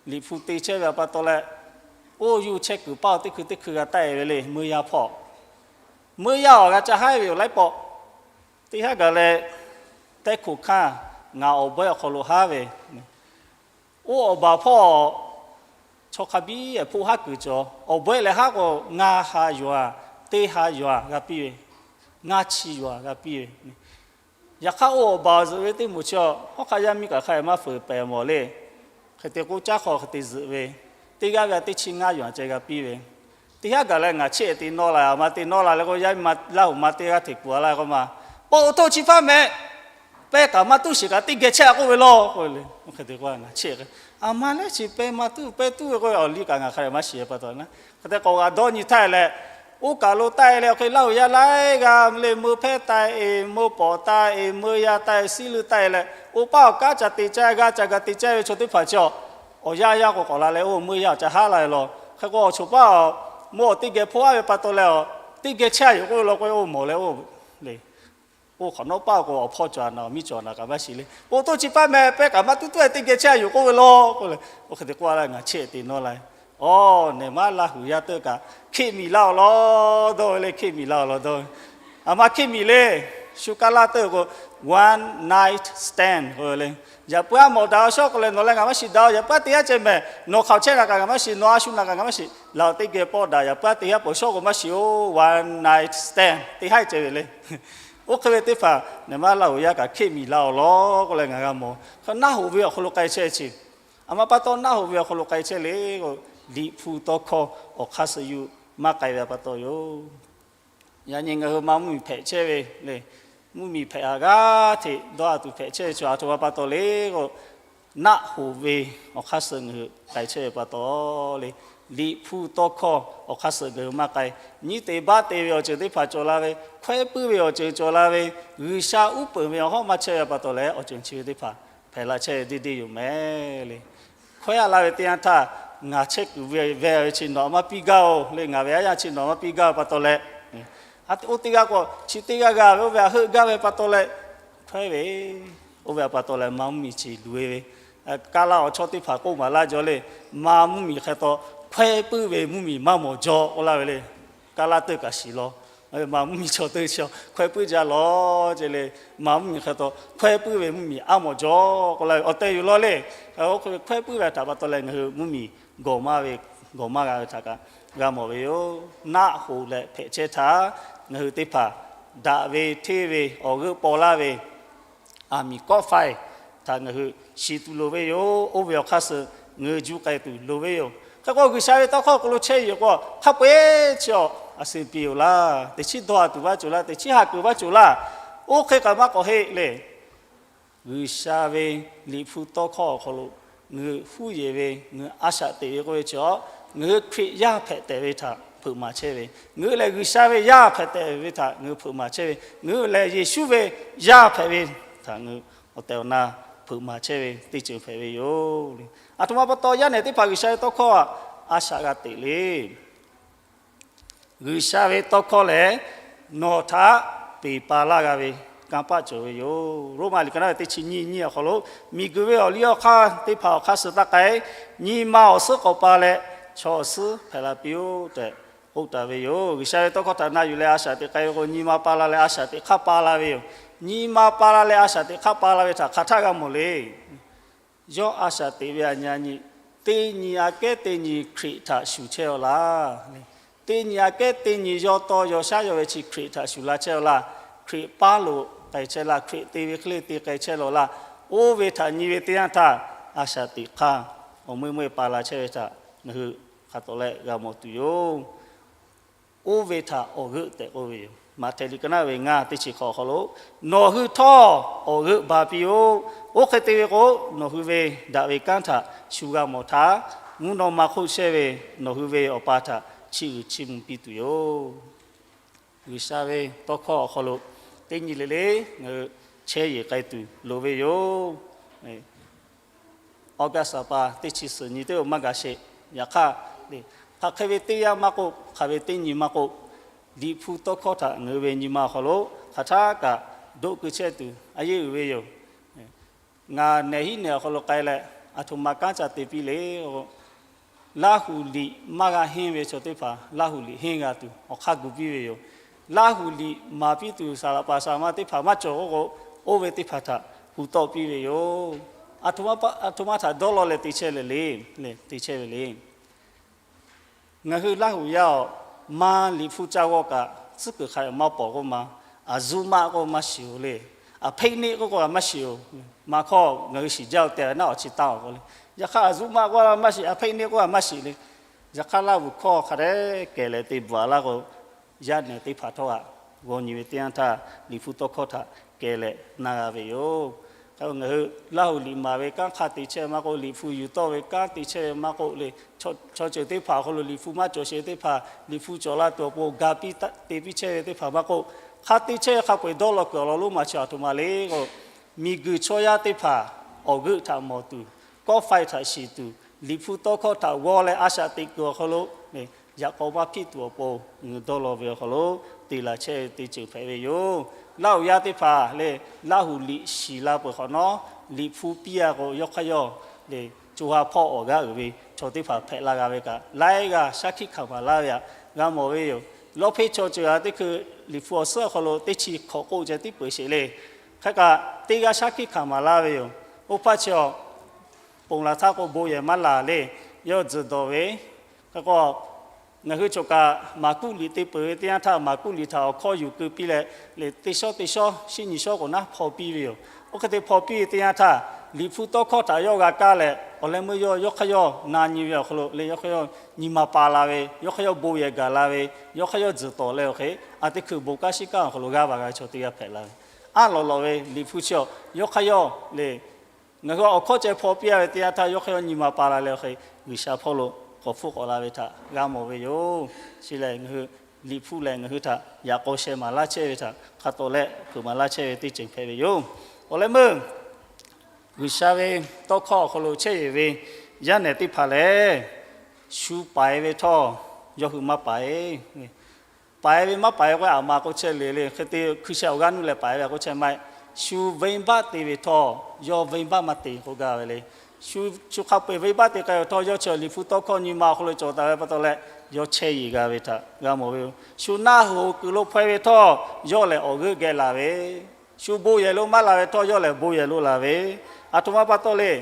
Liꞈ hpu te chehˇ ve pa taw leh, oˇ yuˬ chehˇ kuiˬ paˇ teˇ hkui teˇ hkui g'a taˆ-e ve le, meuˇ yaˇ hpawˇ. Meuˇ yaˇ awˬ g'a ca haˉ ve yoˬ laiˉ pawˆ. Teˇ haˉ gaˬ leh, tehˇ hkoꞈ hkanˇ ngaˬ awˬ bawehˇ awˬ hk'aw lo haˉ ve, oˇ awˬ baˬ hpawˇ chaw hk'a biˇ ehˍ hpoˆ haˉ kuiˬ cawˬ. Awˬ bawehˇ leh haˉ k'o, ngaˇ ha yuˬ-a, teˇ ha yuˬ-a g'a piˇ ve, ngaˇ chi yuˬ-a g'a piˇ ve. Yaꞈ hk'aˇ, oˇ awˬ baˬ zuhꞈ ve teˇ moˍ chi, hawˉ hk'aˆ yaˇ miˇ kaꞈ hk'a maˇ feuˍ pehˍ mawˬ le. Hk'e te k'o, caˇ hk'aw hk'e te zuhꞈ ve, teˇ g'aˇ ve a teˇ chi ngaˇ yuˬ a ceh g'a piˇ ve, teˇ haˉ gaˬ leh ngaˬ cheˇ te nawˇ la, a ma te nawˇ la leh k'o, yaˇ miˇ ma Laˇ huˍ ma teˇ g'aˇ hteꞈ kuˬ a laˇ k'oˆ ma, Pawˆ awˬ htoˇ chi hpaˇ mehˍ, pehˇ kaꞈ maˇ tuˉ shiˍ kaꞈ teˇ geh chehˇ a k'oˆ ve law k'oˆ ve le. Ngaˬ cheˇ, a ma lehˬ chi pehˇ maˇ tuˉ, pehˇ tuˉ ve k'oˆ ve awˬ liˇ kaꞈ ngaˬ hk'a dehꞈ maˇ shiˍ pa taw na. Hk'e te k'awꞈ g'a dawˇ nyi htaˇ leh, oˇ kaˬ lo taˆ e leh awˬ hk'e Laˇ huˍ yaˇ laiˉ g'aˇ le, meuˇ hpehˇ taˆ e, meuˇ pawˍ taˆ e, meuˇ yaˇ taˆ e, siˉ leuˇ taˆ e leh, oˇ paˆ awˬ kanˉ ca te caˇ, g'aˇ ca ga te caˇ ve chaw teˇ hpaˍ chi, awˬ yaˇ yaˇ k'o k'awꞈ la leh oˇ meuˇ yaˇ awˬ ca haˉ la ve law. Hk'e k'o, awˬ choˬ paˆ awˬ meuˇ awˬ teˇ geh hpawˇ aˉ ve pa taw leh, teˇ geh chehˇ a yoˬ k'oˆ ve law k'o, oˇ mawˬ leh oˇ le. Oˇ hk'awꞈ nawˉ paˆ k'o, awˬ hpawˇ cawˬ a naˍ, awˬ miˇ cawˬ a naˍ kaꞈ maˇ shiˍ le. Pawˆ awˬ htoˇ chi hpaˇ mehˍ, pehˇ kaꞈ maˇ tuˉ tuˉ e teˇ geh chehˇ a yoˬ k'oˆ ve law k'oˆ le. Oˇ hk'e te k'oˆ a leh ngaˬ cheˇ te nawˇ la. Awˬ, nehˬ maˉ Laˇ huˍ yaˇ teuˆ kaꞈ hkiˆ miˬ laˇ awˬ lawn dawˇ ve le, hkiˆ miˬ laˇ awˬ lawn dawˇ ve. A ma hkiˆ miˬ le. Shu kaˇ laˇ teuˆ k'o, one night stand k'oˆ ve le. Yaꞈ puiˉ aˉ mawˬ daꞈ a shawˉ k'o leh, nawˬ leh ngaˬ maˇ shiˍ daꞈ, yaꞈ puiˉ aˉ te haˉ ceh mehˍ, nawˬ hk'aoˍ chehˇ naˍ kaꞈ ngaˬ maˇ shiˍ, nawˬ a shu naˍ kaꞈ ngaˬ maˇ shiˍ, laˬ teˇ geh pawˆ daꞈ, yaꞈ puiˉ aˉ te haˉ pawˬ shawˉ k'o maˇ shiˍ-oˬ, one night stand te haˉ ceh ve le. Oˇ hk'e ve teˇ hpaˍ nehˬ maˉ Laˇ huˍ yaˇ kaꞈ hkiˆ miˬ laˇ awˬ lawn k'oˆ leh ngaˬ g'a mawˬ. Hk'e Laˇ huˍ ve awˬ hk'aw lo k'ai chehˇ chi, a ma pa taw Laˇ huˍ ve awˬ hk'aw lo k'ai chehˇ le k'o, Liꞈ hpu tawˇ hkawˇ awˬ hk'aˇ suh yuˬ maˇ k'ai ve pa taw yoˬ. Yaꞈ nyi ngaˬ hui ma mvuhˇmiˬ hpehꞈ chehˇ ve le, mvuhˇmiˬ hpehꞈ a g'aˇ hteꞈ dawˇ a tuˬ hpehꞈ chehˇ ve chi a htoꞈ ma pa taw le k'o, Laˇ huˍ ve awˬ hk'aˇ suh ngaˬ hui k'ai chehˇ ve pa taw le. Liꞈ hpu tawˇ hkawˇ awˬ hk'aˇ suh ngaˬ hui maˇ k'ai. Nyiˇ te baˆ te ve awˬ ceuˬ teˇ hpaˍ cawˬ la ve, hkawehˇ puiˉ ve awˬ ceuˬ cawˬ la ve, G'uiˬsha uˉ peunˍ ve awˬ hawˉ maˇ chehˇ ve pa taw leh, awˬ ceuˬ chi ve teˇ hpaˍ hpehꞈ la chehˇ ve deˇ deˇ yoˬ mehˍ le. Hkawehˇ a la ve teˇ yanˇ htaˇ, ngaˬ chehˇ kuiˬ ve ve chi nawˬ maˇ piˇ gaˇ-oˬ le, ngaˬ ve aˉ yanˇ chi nawˬ maˇ piˇ gaˇ ve pa taw leh, oˇ teˇ g'aˇ k'o chi teˇ g'aˇ g'a ve, oˇ ve a heuˆ gaˇ ve pa taw leh, hkawehˇ ve, oˇ ve pa taw leh ma mvuhˇmiˬ chi luˬ e ve, kaˇ laˇ awˬ chawˇ teˇ hpaˍ k'oˆ maˍ laˇ jaw le, ma mvuhˇmiˬ hk'e taw hkawehˇ puiˉ ve mvuhˇmiˬ maˇ mawˬ jaw k'oˆ laˇ ve le. Kaˇ laˇ teuˆ kaꞈ shiˍ law, ma mvuhˇmiˬ chaw teuˆ chi hkawehˇ puiˉ jaˇ law ceh le, ma mvuhˇmiˬ hk'e taw hkawehˇ puiˉ ve mvuhˇmiˬ aˉ mawˬ jaw k'oˆ laˇ ve awˬ tehˬ yoˬ law le. Oˇ hk'e hkawehˇ puiˉ ve htaꞈ pa taw leh ngaˬ hui mvuhˇmiˬ gawˬ maˇ ve, gawˬ maˇ g'a ve htaꞈ kaꞈ g'a mawˬ ve yoˬ. Laˇ huˍ leh hpehꞈ chehˇ htaˇ, ngaˬ hui teˇ hpaˍ daꞈ ve hteˇ ve awˬ g'euˆ paw laˇ ve aˬ miˍ kawˆ faiˇ htaꞈ ngaˬ hui shiˍ tuˬ loˍ ve yoˬ. Oˇ ve awˬ hk'aˇ suh ngaˬ hui juˇ k'ai tuˬ loˍ ve yoˬ. Hk'e k'o, G'uiˬsha ve tawˇ hkawˇ hk'aw lo chehˇ yoˬ k'o, hk'a peu-eˬ chi awˬ a suh piˇ-oˬ laˇ, teꞈ chiˉ dawˇ a tuˬ vaˇ cawˬ laˇ, teꞈ chiˉ ha kuiˬ vaˇ cawˬ laˇ. Oˇ hk'e kaꞈ maˇ k'awꞈ heˆ le. G'uiˬsha ve Liꞈ hpu tawˇ hkawˇ awˬ hk'aw lo ngaˬ hui huˉ yeˬ ve, ngaˬ hui a shaꞈ teꞈ ve k'oˆ ve chi, ngaˬ hui Hkriꞈ yaˇ hpehꞈ tehꞈ ve htaꞈ hpeuꞈ maˍ chehˇ ve, ngaˬ hui lehˬ G'uiˬsha ve yaˇ hpehꞈ tehꞈ ve htaꞈ ngaˬ hui hpeuꞈ maˍ chehˇ ve, ngaˬ hui lehˬ Yeˍsuˆ ve yaˇ hpehꞈ ve htaꞈ ngaˬ hui awˬ tehˬ awˬ na hpeuꞈ maˍ chehˇ ve teˇ ceuˬ hpehꞈ ve yoˬ. Aˬ htoꞈ ma pa taw yaˇ nehˬ teˇ hpaˍ G'uiˬsha ve tawˇ hkawˇ a shaꞈ g'a teꞈ le. G'uiˬsha ve tawˇ hkawˇ lehˬ, nawˬ htaꞈ peˬ pa laˇ g'a ve kanˇ paˆ cawˬ ve yoˬ. Roˉmaꞈ liꞈ ka naˉ ve teˇ chi nyiˇ nyiˇ awˬ hk'aw lo, miˬguiˬ ve awˬ liˇ awˬ hk'aˇ teˇ hpaˍ awˬ hk'aˇ suh taˇ k'ai, nyi ma awˬ suhˉ k'awꞈ pa leh, chaw awˬ suhˉ hpehꞈ la piˇ-oˆ tehꞈ k'oˆ taˍ ve yoˬ. G'uiˬsha ve tawˇ hkawˇ htaꞈ na yuˬ leh a shaꞈ teꞈ k'ai ve k'o, nyi ma pa la leh a shaꞈ teꞈ hk'aˇ pa la ve yoˬ. Nyi ma pa la leh a shaꞈ teꞈ hk'aˇ pa la ve htaꞈ hk'aˬ htaˇ g'a mawˬ le. Yawˇ a shaꞈ teꞈ ve a nyi a nyi, teˇ nyi aꞈ kehˉ teˇ nyi Hkriꞈ htaꞈ shuˍ chehˇ-aw laˇ. Teˇ nyi aꞈ kehˉ teˇ nyi yawˇ tawˇ yaw shaˉ yaw ve chi Hkriꞈ htaꞈ shuˍ la chehˇ-aw laˇ. Hkriꞈ paˇ lo k'ai chehˇ laˇ. Hkriꞈ te ve hk'e le te k'ai chehˇ law laˇ. Oˇ ve htaꞈ nyi ve teˇ yanˇ htaˇ, a shaꞈ teꞈ hk'aˇ awˬ meuˇ meuˇ pa la chehˇ ve htaꞈ ngaˬ hui hk'a tawˍ leh g'a mawˬ tuˬ yoˬ. Oˇ ve htaꞈ awˬ g'euˆ tehꞈ k'oˆ ve yoˬ. Maꞈhtehˍ liꞈ ka naˉ ve ngaˇ teˇ chi hk'awꞈ awˬ hk'aw lo, nawˬ hui htawˇ awˬ g'euˆ ba piˇ-oˆ. Oˇ hk'e te ve k'o, nawˬ hui ve daꞈ ve kanˉ htaꞈ shu g'a mawˬ htaˇ, mvuhˇ naw ma hk'oˆ shehˇ ve nawˬ hui ve Awˬ pa htaꞈ chiˇ uiˍ chiˇ mvuh piˇ tuˬ yoˬ. G'uiˬsha ve tawˇ hkawˇ awˬ hk'aw lo teˇ nyi le le ngaˬ hui chehˇ yeˬ k'ai tuˬ loˍ ve yoˬ. Awˇgaˆ saˍ pa teˇ chi suhˍ nyi teˇ-oˬ maˇ gaˬ sheˍ. Yaꞈ hk'aˇ, hk'aˬ hk'e ve teˇ yanˇ maˇ k'oˆ, hk'aˬ ve teˇ nyi maˇ k'oˆ, Liꞈ hpu tawˇ hkawˇ htaꞈ ngaˬ hui ve nyi ma awˬ hk'aw lo hk'aˬ htaˇ kaꞈ doˆ keu chehˇ tuˬ a yeˇ uiˍ ve yoˬ. Ngaˬ nehˬ hiˉ nehˬ awˬ hk'aw lo k'ai leh, aˬ htoꞈ ma kanˉ ca te piˇ le. Laˇ huˍ liꞈ maˇ g'a henˇ ve chaw teˇ hpaˍ Laˇ huˍ liꞈ henˇ g'a tuˬ awˬ hk'aˇ gu piˇ ve yoˬ. Laˇ huˍ liꞈ maˍ piˇ tuˬ saˍ laꞈ paˍ saˍ laꞈ ma teˇ hpaˍ maˇ cawˬ k'o k'o, oˇ ve teˇ hpaˍ htaꞈ hu tawˆ piˇ ve yoˬ. Aˬ htoꞈ ma htaꞈ dawˇ law leh te chehˇ le le, te chehˇ ve le. Ngaˬ hui Laˇ huˍ yaˇ-oˬ, maˇ Liꞈ hpu ca g'awˇ kaꞈ tcuhˉ kuiˬ hk'a dehꞈ maˇ pawˍ k'oˆ ma, aˬ zuhˇ maˆ k'oˆ maˇ shiˍ-oˬ le. A hpeˆ neˆ k'oˆ k'o a maˇ shiˍ-oˬ. Maˇ hkawˇ ngaˬ hui shiˍ jaˇ-oˬ tehꞈ naˆ awˬ chi taˇ-oˬ k'o le. Yaꞈ hk'aˇ a zuˆ maˆ k'oˆ a maˇ shiˍ, a hpeˆ neˆ k'oˆ a maˇ shiˍ le. Yaꞈ hk'aˇ Laˇhuˍ hkawˇ hk'a dehꞈ kehˬ leh te bvuhꞈ laˇ k'o, yaˇ nehˬ teˇ hpaˍ htawˇ kaꞈ g'aw nyi ve teˇ yanˇ htaˇ Liꞈ hpu tawˇ hkawˇ htaꞈ kehˬ leh na g'a ve yoˬ. Ngaˬ hui Laˇhuˍ liꞈ maˍ ve kanˉ hk'a te chehˇ maˇ k'oˆ, Liꞈ hpu yuˬ tawˇ ve kanˉ te chehˇ ve maˇ k'oˆ le, chaw ceuˬ teˇ hpaˍ awˬ hk'aw lo Liꞈ hpu maˇ cawˬ sheˍ teˇ hpaˍ, Liꞈ hpu cawˬ la tuˬ awˬ pon ga piˇ te piˇ chehˇ ve teˇ hpaˍ maˇ k'oˆ, hk'a te chehˇ ve hk'a peu-eˬ dawˇ law kuiˬ awˬ lawn lonˉ ma chi a htoꞈ ma le k'o, miˬguiˬ chaw yaˇ teˇ hpaˍ awˬ g'euˆ htaꞈ mawˬ tuˬ, kawˆ faiˇ htaꞈ shiˍ tuˬ, Liꞈ hpu tawˇ hkawˇ htaꞈ g'aw leh a shaꞈ teꞈ kuiˬ awˬ hk'aw lo yaꞈ k'aw maˇ hpiˆ tuˬ awˬ pon, dawˇ law ve awˬ hk'aw lo te laˬ chehˇ ve teˇ ceuˬ hpehꞈ ve yoˬ. Laˇhuˍ yaˇ teˇ hpaˍ le, Laˇhuˍ liꞈ shiˍ la peuˬ hk'awꞈ nawˉ, Liꞈ hpu piˇ a k'o, yawˇ hk'aˇ yawˇ le co ha hpawˇ awˬ g'aˇ uiˍ ve chaw teˇ hpaˍ hpehꞈ la g'a ve kaꞈ, laiˉ g'aˇ shaˉ hkiˆ hkanˍ maˍ laˇ ve htaꞈ g'a mawˬ ve yoˬ. Lawˇ hpeˇ chaw ceuˬ a teˇ hkui Liꞈ hpu awˬ suhˉ awˬ hk'aw lo teˇ chi hk'awꞈ k'oˆ ceh tiˉ peuˬ sheˍ le. Hk'e kaꞈ teˇ g'aˇ shaˉ hkiˆ hkanˍ maˍ laˇ ve yoˬ. Oˇ hpaˇ chi a ponˬ laˬ htaˇ k'o bon yehˬ maˇ laˬ le, yawˇ tzuhˬ dawˬ ve. Hk'e k'o, ngaˬ hui cawˬ kaꞈ Maˍkuˆ liꞈ te peuˬ ve teˇ yanˇ htaˇ, Maˍkuˆ liꞈ htaꞈ awˬ hkawˇ yuˬ keu piˇ leh, le teˇ shawˉ teˇ shawˉ, shinˉ nyi shawˉ k'o naˉ hpaw piˇ ve yoˬ. Oˇ hk'e te hpaw piˇ ve teˇ yanˇ htaˇ, Liꞈ hpu tawˇ hkawˇ htaꞈ yawˇ g'a kaˇ leh, awˬ leh meuˇ yawˇ yawˇ hk'aˇ yawˇ na nyi ve awˬ hk'aw lo le, yawˇ hk'aˇ yawˇ nyi ma pa la ve, yawˇ hk'aˇ yawˇ bon yehˬ gaˬ la ve, yawˇ hk'aˇ yawˇ tzuhˬ tawˍ leh awˬ hk'e, a teˇ hkui bon kanˉ shiˉ kanˉ awˬ hk'aw lo g'aˇ va g'a ve chaw teˇ g'aˇ hpehꞈ la ve. A lawꞈ lawꞈ ve Liꞈ hpu chi a, yawˇ hk'aˇ yawˇ le ngaˬ hui awˬ hkawˇ ceh hpaw piˇ a ve teˇ yanˇ htaˇ, yawˇ hk'aˇ yawˇ nyi ma pa la leh awˬ hk'e, G'uiˬsha hpawˇ lo k'awꞈ hpfuhˆ k'awꞈ la ve htaꞈ g'a mawˬ ve yoˬ. Chi lehˬ, ngaˬ hui Liꞈ hpu lehˬ ngaˬ hui htaꞈ yaꞈ k'aw sheh maˍ laˇ chehˇ ve htaꞈ hk'a tawˍ leh hpeuꞈ maˍ laˇ chehˇ ve teˇ ceuˬ hpehꞈ ve yoˬ. Awˬ leh meuˇ G'uiˬsha ve tawˇ hkawˇ awˬ hk'aw lo chehˇ yeˬ ve yaˇ nehˬ teˇ hpaˍ lehˬ, shu paiˍ ve htawˇ yawˇ hui maˇ paiˍ. Paiˍ ve maˇ paiˍ ve k'o, a ma k'oˆ chehˇ le le, hk'e te hkui sheh awˬ g'aˇ nuˇ leh paiˍ ve k'oˆ chehˇ maˇ heˆ. Shu venˇbaˆ te ve htawˇ, yawˇ venˇbaˆ maˇ te k'oˆ gaˇ ve le. Shu, shu hk'a peu-eˬ venˇbaˆ te k'ai ve htawˇ, yawˇ chi Liꞈ hpu tawˇ hkawˇ nyi ma awˬ hk'aw lo cawˬ taˍ ve pa taw leh, yawˇ chehˇ yeˬ g'a ve htaꞈ g'a mawˬ ve yoˬ. Shu naˆ hoꞈ kuiˬ lo hpaweh ve htawˇ, yawˇ lehˬ awˬ g'euˆ geh laˬ ve, shu bon yehˬ lo maˇ laˬ ve htawˇ, yawˇ lehˬ bon yehˬ lo laˬ ve, a htoꞈ ma pa taw le,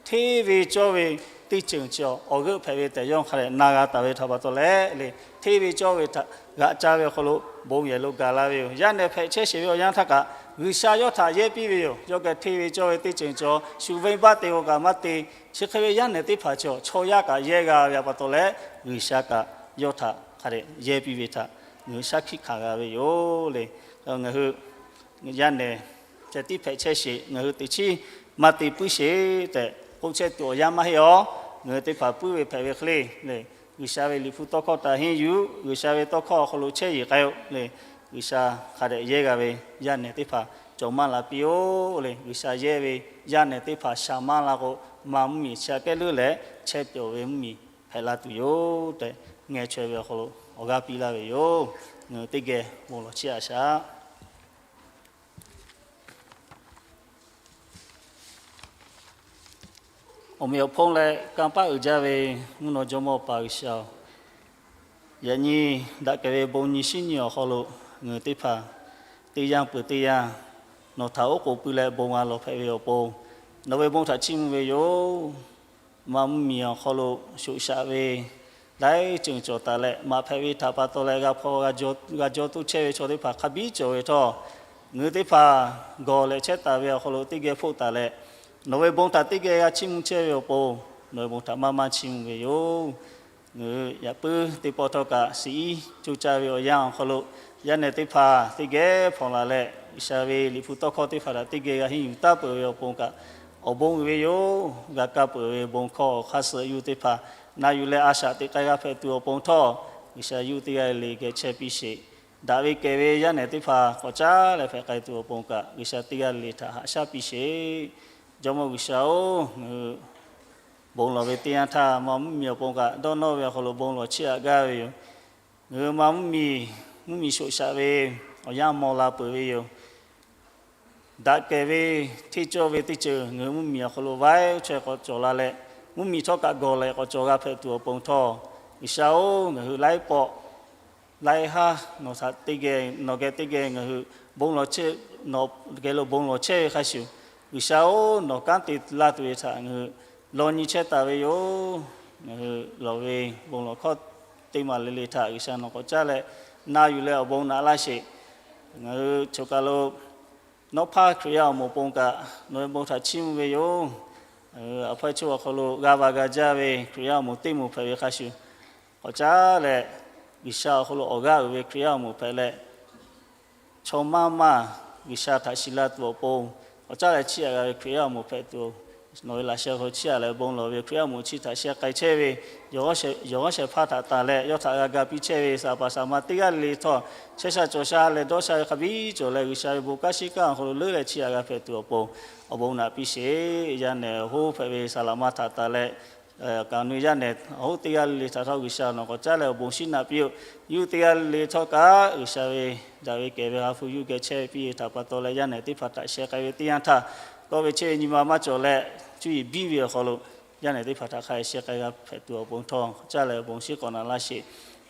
hteˇ ve cawˇ ve teˇ ceuˬ chi awˬ g'euˆ hpehꞈ ve tehꞈ yawˇ hk'a dehꞈ na g'a taˍ ve htaꞈ pa taw leh le, hteˇ ve cawˇ ve htaꞈ g'aꞈ ca ve awˬ hk'aw lo bon yehˬ lo gaˬ la ve yoˬ. Yaˇ nehˬ hpehꞈ chehˇ sheˍ ve awˬ yanˇ htaˇ kaꞈ, G'uiˬsha yawˇ htaꞈ yehˇ piˇ ve yoˬ. Yawˇ geh hteˇ ve cawˇ ve teˇ ceuˬ cawˬ, shu venˇbaˆ te k'o kaꞈ maˇ te. Chi hk'e ve yaˇ nehˬ teˇ hpaˍ chi chaw yaˇ kaꞈ yehˇ g'a ve pa taw leh, G'uiˬsha kaꞈ yawˇ htaꞈ hk'a dehꞈ yehˇ piˇ ve htaꞈ ngaˬ hui shaˉ hkiˆ hkanˍ g'a ve yoˬ le. Ngaˬ hui yaˇ nehˬ ceh tiˉ hpehꞈ chehˇ sheˍ, ngaˬ hui teꞈ chiˉ maˇ te puiˉ sheˍ tehꞈ k'oˆ chehˇ tuˬ awˬ yanˇ maˇ heˆ aˬ. Ngaˬ hui teˇ hpaˍ puiˉ ve hpehꞈ ve hk'e le le, G'uiˬsha ve Liꞈ hpu tawˇ hkawˇ htaꞈ henˇ yuˬ, G'uiˬsha ve tawˇ hkawˇ awˬ hk'aw lo chehˇ yeˬ k'ai-o le. G'uiˬsha hk'a dehꞈ yehˇ g'a ve yaˇ nehˬ teˇ hpaˍ cawˬ maˇ la piˇ-oˆ le. G'uiˬsha yehˇ ve yaˇ nehˬ teˇ hpaˍ shaˍ maˇ la k'o, ma mvuhˇmiˬ chi aꞈ kehˉ leuˉ leh chehˇ pehˍ-oˬ ve mvuhˇmiˬ hpehꞈ la tuˬ yoˬ tehꞈ, ngeh chaweh ve awˬ hk'aw lo awˬ g'aˇ piˇ laˇ ve yoˬ. Ngaˬ hui teˇ geh bon lawˬ chiˇ aꞈ shaˍ. Awˬ meꞈ awˬ hponˇ leh kanˇ paˆ uiˍ jaˇ ve mvuhˇ naw jawˇmawˇ Awˬ pa G'uiˬsha-oˬ, yaꞈ nyi daꞈ kehˬ ve bon nyi shinˉ nyi awˬ hk'aw lo ngaˬ hui teˇ hpaˍ teˇ yanˇ peuˬ teˇ yanˇ nawˬ htaꞈ oˉ k'oˍ pui leh bon g'a lawˬ hpehꞈ ve awˬ pon, nawˬ ve bon htaꞈ chiˇ mvuh ve yoˬ. Ma mvuhˇmiˬ awˬ hk'aw lo shoꞈ shaꞈ ve laiˉ ceuˬ cawˬ taˍ leh, maꞈ hpehꞈ ve htaꞈ pa taw leh g'a hpaw g'a jaw toˇ chehˇ ve chaw teˇ hpaˍ hk'a biˉ cawˬ ve htawˇ, ngaˬ hui teˇ hpaˍ gawˬ leh chehˇ taˍ ve awˬ hk'aw lo teˇ geh hpoˆ taˍ leh, nawˬ ve bon htaꞈ teˇ geh g'a chiˇ mvuh chehˇ ve awˬ pon, nawˬ ve bon htaꞈ maˇ maˇ chiˇ mvuh ve yoˬ. Ngaˬ hui yaꞈ puiˉ teˇ pawˆ htawˇ kaꞈ, siˍ iˉ coˇ caˇ ve awˬ yanˇ awˬ hk'aw lo yaˇ nehˬ teˇ hpaˍ teˇ geh hpawnˬ laˬ leh, G'uiˬsha ve Liꞈ hpu tawˇ hkawˇ teˇ hpaˍ htaꞈ teˇ geh g'a henˇ yuˬ taˍ peuˬ ve awˬ pon kaꞈ, awˬ bon uiˍ ve yoˬ. G'a kaˇ peuˬ ve bon hkawˇ awˬ hk'aˇ suh yawˇ hui teˇ hpaˍ na yuˬ leh a shaꞈ teꞈ k'ai g'a hpehꞈ tuˬ awˬ pon htawˇ, G'uiˬsha yawˇ hui teˇ g'aˇ le geh chehˇ piˇ sheˍ. Daꞈ ve kehˬ ve yaˇ nehˬ teˇ hpaˍ k'awꞈ caˉ leh hpehꞈ k'ai tuˬ awˬ pon kaꞈ, G'uiˬsha teˇ g'aˇ le htaꞈ haꞈ shaˉ piˇ sheˍ. Jawˇmawˇ G'uiˬsha-oˬ, ngaˬ hui bon lawˬ ve teˇ yanˇ htaˇ, ma mvuhˇmiˬ awˬ pon kaꞈ dawˇ nawˇ ve awˬ hk'aw lo bon lawˬ chiˇ aꞈ gaˇ ve yoˬ. Ngaˬ hui ma mvuhˇmiˬ, mvuhˇmiˬ shoꞈ shaꞈ ve awˬ yanˇ mawˬ la peuˬ ve yoˬ. Daꞈ kehˬ ve hteˇ cawˇ ve teˇ ceuˬ ngaˬ hui mvuhˇmiˬ awˬ hk'aw lo vaiˉ chaweh k'awꞈ cawˬ la leh, mvuhˇmiˬ htawˇ kaꞈ gawˬ leh k'awꞈ cawˬ g'a hpehꞈ tuˬ awˬ pon htawˇ, G'uiˬsha-oˬ, ngaˬ hui laiˉ pawˆ laiˉ haˉ nawˬ htaꞈ teˇ geh, nawˬ geh teˇ geh ngaˬ hui bon lawˬ chehˇ, nawˬ geh lo bon lawˬ chehˇ ve hk'a shuˍ, G'uiˬsha-oˬ, nawˬ kanˉ te laˇ tuˬ ve htaꞈ ngaˬ hui law nyi chehˇ taˍ ve yoˬ. Ngaˬ hui lawˬ ve bon lawˬ hkawˇ teˇ maˬ le le htaꞈ G'uiˬsha nawˬ k'awꞈ caˉ leh na yuˬ leh awˬ bon naꞈ laˇ sheˍ. Ngaˬ hui choˬ kaˬ lo Nawˉ hpaˇ Hkriꞈ yaˇ awˬ moˍ pon kaꞈ nawˬ ve bon htaꞈ chiˇ mvuh ve yoˬ. Awˬ hpawˇ chaw awˬ hk'aw lo g'a va ga jaˇ ve Hkriꞈ yaˇ awˬ moˍ teˇ moˍ hpehꞈ ve hk'a shuˍ, k'awꞈ caˉ leh G'uiˬsha awˬ hk'aw lo awˬ g'aˇ uiˍ ve Hkriꞈ yaˇ awˬ moˍ hpehꞈ leh, chaw maˇ maˇ G'uiˬsha htaꞈ shiˍ la tuˬ awˬ pon, k'awꞈ caˉ leh chiˇ aꞈ g'a ve Hkriꞈ yaˇ awˬ moˍ hpehꞈ tuˬ, nawˬ ve laꞈ sheh hk'aw lo chiˇ aꞈ leh bon lawˬ ve Hkriꞈ yaˇ awˬ moˍ chi htaꞈ sheh k'ai chehˇ ve, yawˬ g'awˇ shehˍ hpaˇ htaꞈ tanˬ leh yawˇ htaꞈ g'a ga piˇ chehˇ ve saˍ paˍ saˍ ma teˇ g'aˇ le le htawˇ, chehˇ sha cawˬ sha leh dawˇ sha ve hk'a biˇ cawˬ leh G'uiˬsha ve bon kanˉ shiˉ kanˉ awˬ hk'aw lo leuˉ leh chiˇ aꞈ g'a hpehꞈ tuˬ awˬ pon, awˬ bon naꞈ piˇ sheˍ. Yaˇ nehˬ awˬ hoˉ hpehꞈ ve saˍ laˍ ma htaꞈ tanˬ leh, kaꞈ nu yaˇ nehˬ awˬ hoˉ teˇ g'aˇ le le htaꞈ htawˇ G'uiˬsha nawˬ k'awꞈ caˉ leh awˬ bon shiˉ naꞈ piˇ-oˆ. Yawˇ hui teˇ g'aˇ le le htawˇ kaꞈ G'uiˬsha ve daꞈ ve kehˬ ve ha hpu yawˇ hui geh chehˇ piˇ ve htaꞈ pa taw leh yaˇ nehˬ teˇ hpaˍ htaꞈ sheh k'ai ve teˇ yanˇ htaˇ, kawˆ ve chehˇ ve nyi ma maˇ cawˬ leh cuˇ yiˍ biˇ ve awˬ hk'aw lo, yaˇ nehˬ teˇ hpaˍ htaꞈ hk'a sheh k'ai g'a hpehꞈ tuˬ awˬ pon htawˇ, k'awꞈ caˉ leh awˬ bon shiˉ k'awꞈ naꞈ laˇ sheˍ.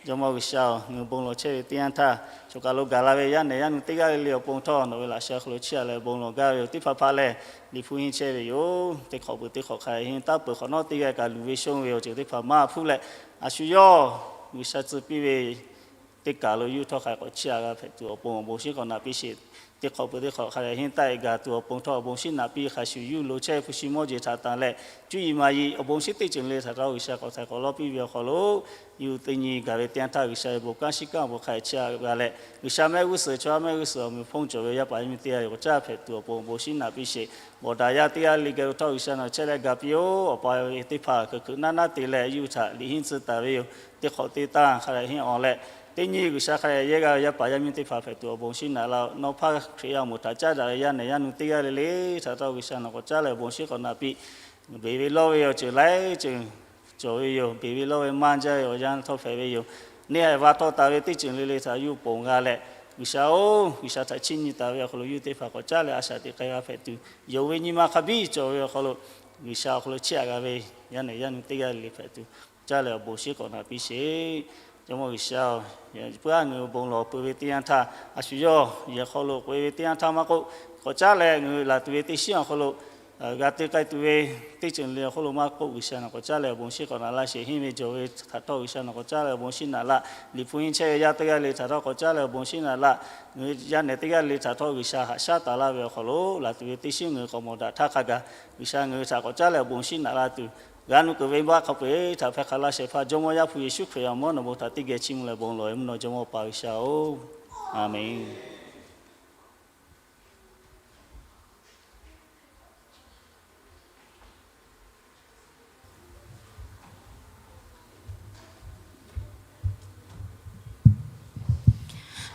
Jawˇmawˇ G'uiˬsha-oˬ, ngaˬ hui bon lawˬ chehˇ ve teˇ yanˇ htaˇ, choˬ kaˬ lo gaˬ la ve yaˇ nehˬ yaˇ nu teˇ g'aˇ le le awˬ pon htawˇ nawˬ ve laꞈ sheh hk'aw lo chiˇ aꞈ leh bon lawˬ gaˇ ve yoˬ. Teˇ hpaˍ hpaˍ lehˬ, Liꞈ hpu henˇ chehˇ ve yoˬ. Teˇ hk'awꞈ peuˬ teˇ hk'awꞈ hk'a henˇ taˉ peuˬ hk'awꞈ nawˉ teˇ g'aˇ kaꞈ luˬ ve shonˇ ve awˬ ceuˬ teˇ hpaˍ maˇ hpuˇ leh, a shu yawˇ G'uiˬsha tcuh piˇ ve teˇ kaˬ lo yawˇ hui htawˇ hk'a k'awꞈ chiˇ aꞈ g'a hpehꞈ tuˬ awˬ pon awˬ bon shiˉ k'awꞈ naꞈ piˇ sheˍ. Teˇ hk'awꞈ peuˬ teˇ hk'awꞈ hk'a henˇ taˆ-e gaˬ tuˬ awˬ pon htawˇ awˬ bon shiˉ naꞈ piˇ hk'a shuˍ yawˇ hui lo chehˇ hpu shi mawˇ jeˬ htaꞈ tanˬ leh, cuˇ yiˍ maˍ yiˍ awˬ bon shiˉ teˇ ceuˬ le htaꞈ htawˇ G'uiˬsha k'awꞈ htaiˍ k'awꞈ lawˇ piˇ ve awˬ hk'aw lo, yawˇ hui teˇ nyi gaˬ ve teˇ yanˇ htaˇ G'uiˬsha ve bon kanˉ shiˉ kanˉ awˬ pon hk'a chiˇ aꞈ g'a leh, G'uiˬsha mehˆ g'uˇ suhˍ chaw yaˇ mehˆ g'uˇ suhˍ awˬ meꞈ awˬ hponˇ cawˬ ve yaˇ paˍ yaˇ miˇ teˇ g'aˇ le k'awꞈ caˉ hpehꞈ tuˬ awˬ pon awˬ bon shiˉ naꞈ piˇ sheˍ. Bawˬ daꞈ yaˇ teˇ g'aˇ le geh lo htawˇ G'uiˬsha nawˬ chehˇ leh gaˬ piˇ-oˆ. Awˬ pa ve teˇ hpaˍ hkeuꞈ hkeuꞈ naˉ naˉ te leh yawˇ hui htaꞈ liꞈ henˇ tcuh taˍ ve yoˬ. Teˇ hk'awꞈ teˇ taˇ hk'a dehꞈ henˇ awˬ leh, teˇ nyi G'uiˬsha hk'a dehꞈ yehˇ g'a ve yaˇ paˍ yaˇ miˇ teˇ hpaˍ hpehꞈ tuˬ awˬ bon shiˉ naꞈ laˇ-oˆ. Nawˬ hpaˇ Hkriꞈ yaˇ awˬ moˍ htaꞈ caˉ daꞈ ve yaˇ nehˬ yaˇ nu teˇ g'aˇ le le htaꞈ htawˇ G'uiˬsha nawˬ k'awꞈ caˉ leh awˬ bon shiˉ k'awꞈ naꞈ piˇ. Beˬ ve lawˇ ve awˬ ceuˬ laiˉ ceuˬ cawˬ ve yoˬ. Beˬ ve lawˇ ve maˇ jaˇ ve awˬ yanˇ htawˇ hpehꞈ ve yoˬ. Neˇ haiˬ va tawˆ taˍ ve teˇ ceuˬ le le htaꞈ yawˇ hui ponˬ g'a leh, G'uiˬsha-oˬ, G'uiˬsha htaꞈ chiˇ nyi taˍ ve awˬ hk'aw lo yawˇ hui teˇ hpaˍ k'awꞈ caˉ leh a shaꞈ teꞈ k'ai g'a hpehꞈ tuˬ, yonˍ ve nyi ma hk'a biˇ cawˬ ve awˬ hk'aw lo G'uiˬsha awˬ hk'aw lo chiˇ aꞈ g'a ve yaˇ nehˬ yaˇ nu teˇ g'aˇ le le hpehꞈ tuˬ, caˉ leh awˬ bon shiˉ k'awꞈ naꞈ piˇ sheˍ. Jawˇmawˇ G'uiˬsha-oˬ, puiˉ-aˬ, ngaˬ hui bon lawˬ peuˬ ve teˇ yanˇ htaˇ, a shu yawˇ yehˬ hk'aw lo k'oꞈ-e ve teˇ yanˇ htaˇ maˇ k'oˆ, k'awꞈ caˉ leh ngaˬ hui laˬ tuˬ ve teˇ shinˉ awˬ hk'aw lo g'a te k'ai tuˬ ve teˇ ceuˬ le awˬ hk'aw lo maˇ k'oˆ, G'uiˬsha nawˬ k'awꞈ caˉ leh awˬ bon shiˉ k'awꞈ naꞈ laˇ sheˍ. Henˇ ve jawˬ ve htaꞈ htawˇ G'uiˬsha nawˬ k'awꞈ caˉ leh awˬ bon shiˉ naꞈ laˇ. Liꞈ hpu henˇ chehˇ ve yaˇ teˇ g'aˇ le htaꞈ htawˇ k'awꞈ caˉ leh awˬ bon shiˉ naꞈ laˇ. Yaˇ nehˬ teˇ g'aˇ le htaꞈ htawˇ G'uiˬsha haꞈ shaˉ taˍ laˇ ve awˬ hk'aw lo laˬ tuˬ ve teˇ shinˉ ngaˬ hui k'awꞈ mawˬ daꞈ htaˇ hk'a gaˬ, G'uiˬsha ngaˬ hui htaꞈ k'awꞈ caˉ leh awˬ bon shiˉ naꞈ laˇ tuˬ, g'a nu kuiˬ venˇbaˆ hk'a peu-eˬ htaꞈ hpehˇ hk'a laˇ shehˍ hpaˇ Jawˇmawˇ Yaˇ hpu Yeˍsuˆ Hkriꞈ awˬ mawˉ nawˬ bon htaꞈ teˇ geh chiˇ mvuh leh bon lawˬ ve mvuhˇ naw Jawˇmawˇ Awˬ pa G'uiˬsha-oˬ, Aˍmenˍ.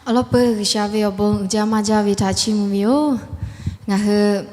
Awˬ lawn peuˬ G'uiˬsha ve awˬ bon uiˍ jaˇ maˇ jaˇ ve htaꞈ chiˇ mvuh ve yoˬ. Ngaˬ hui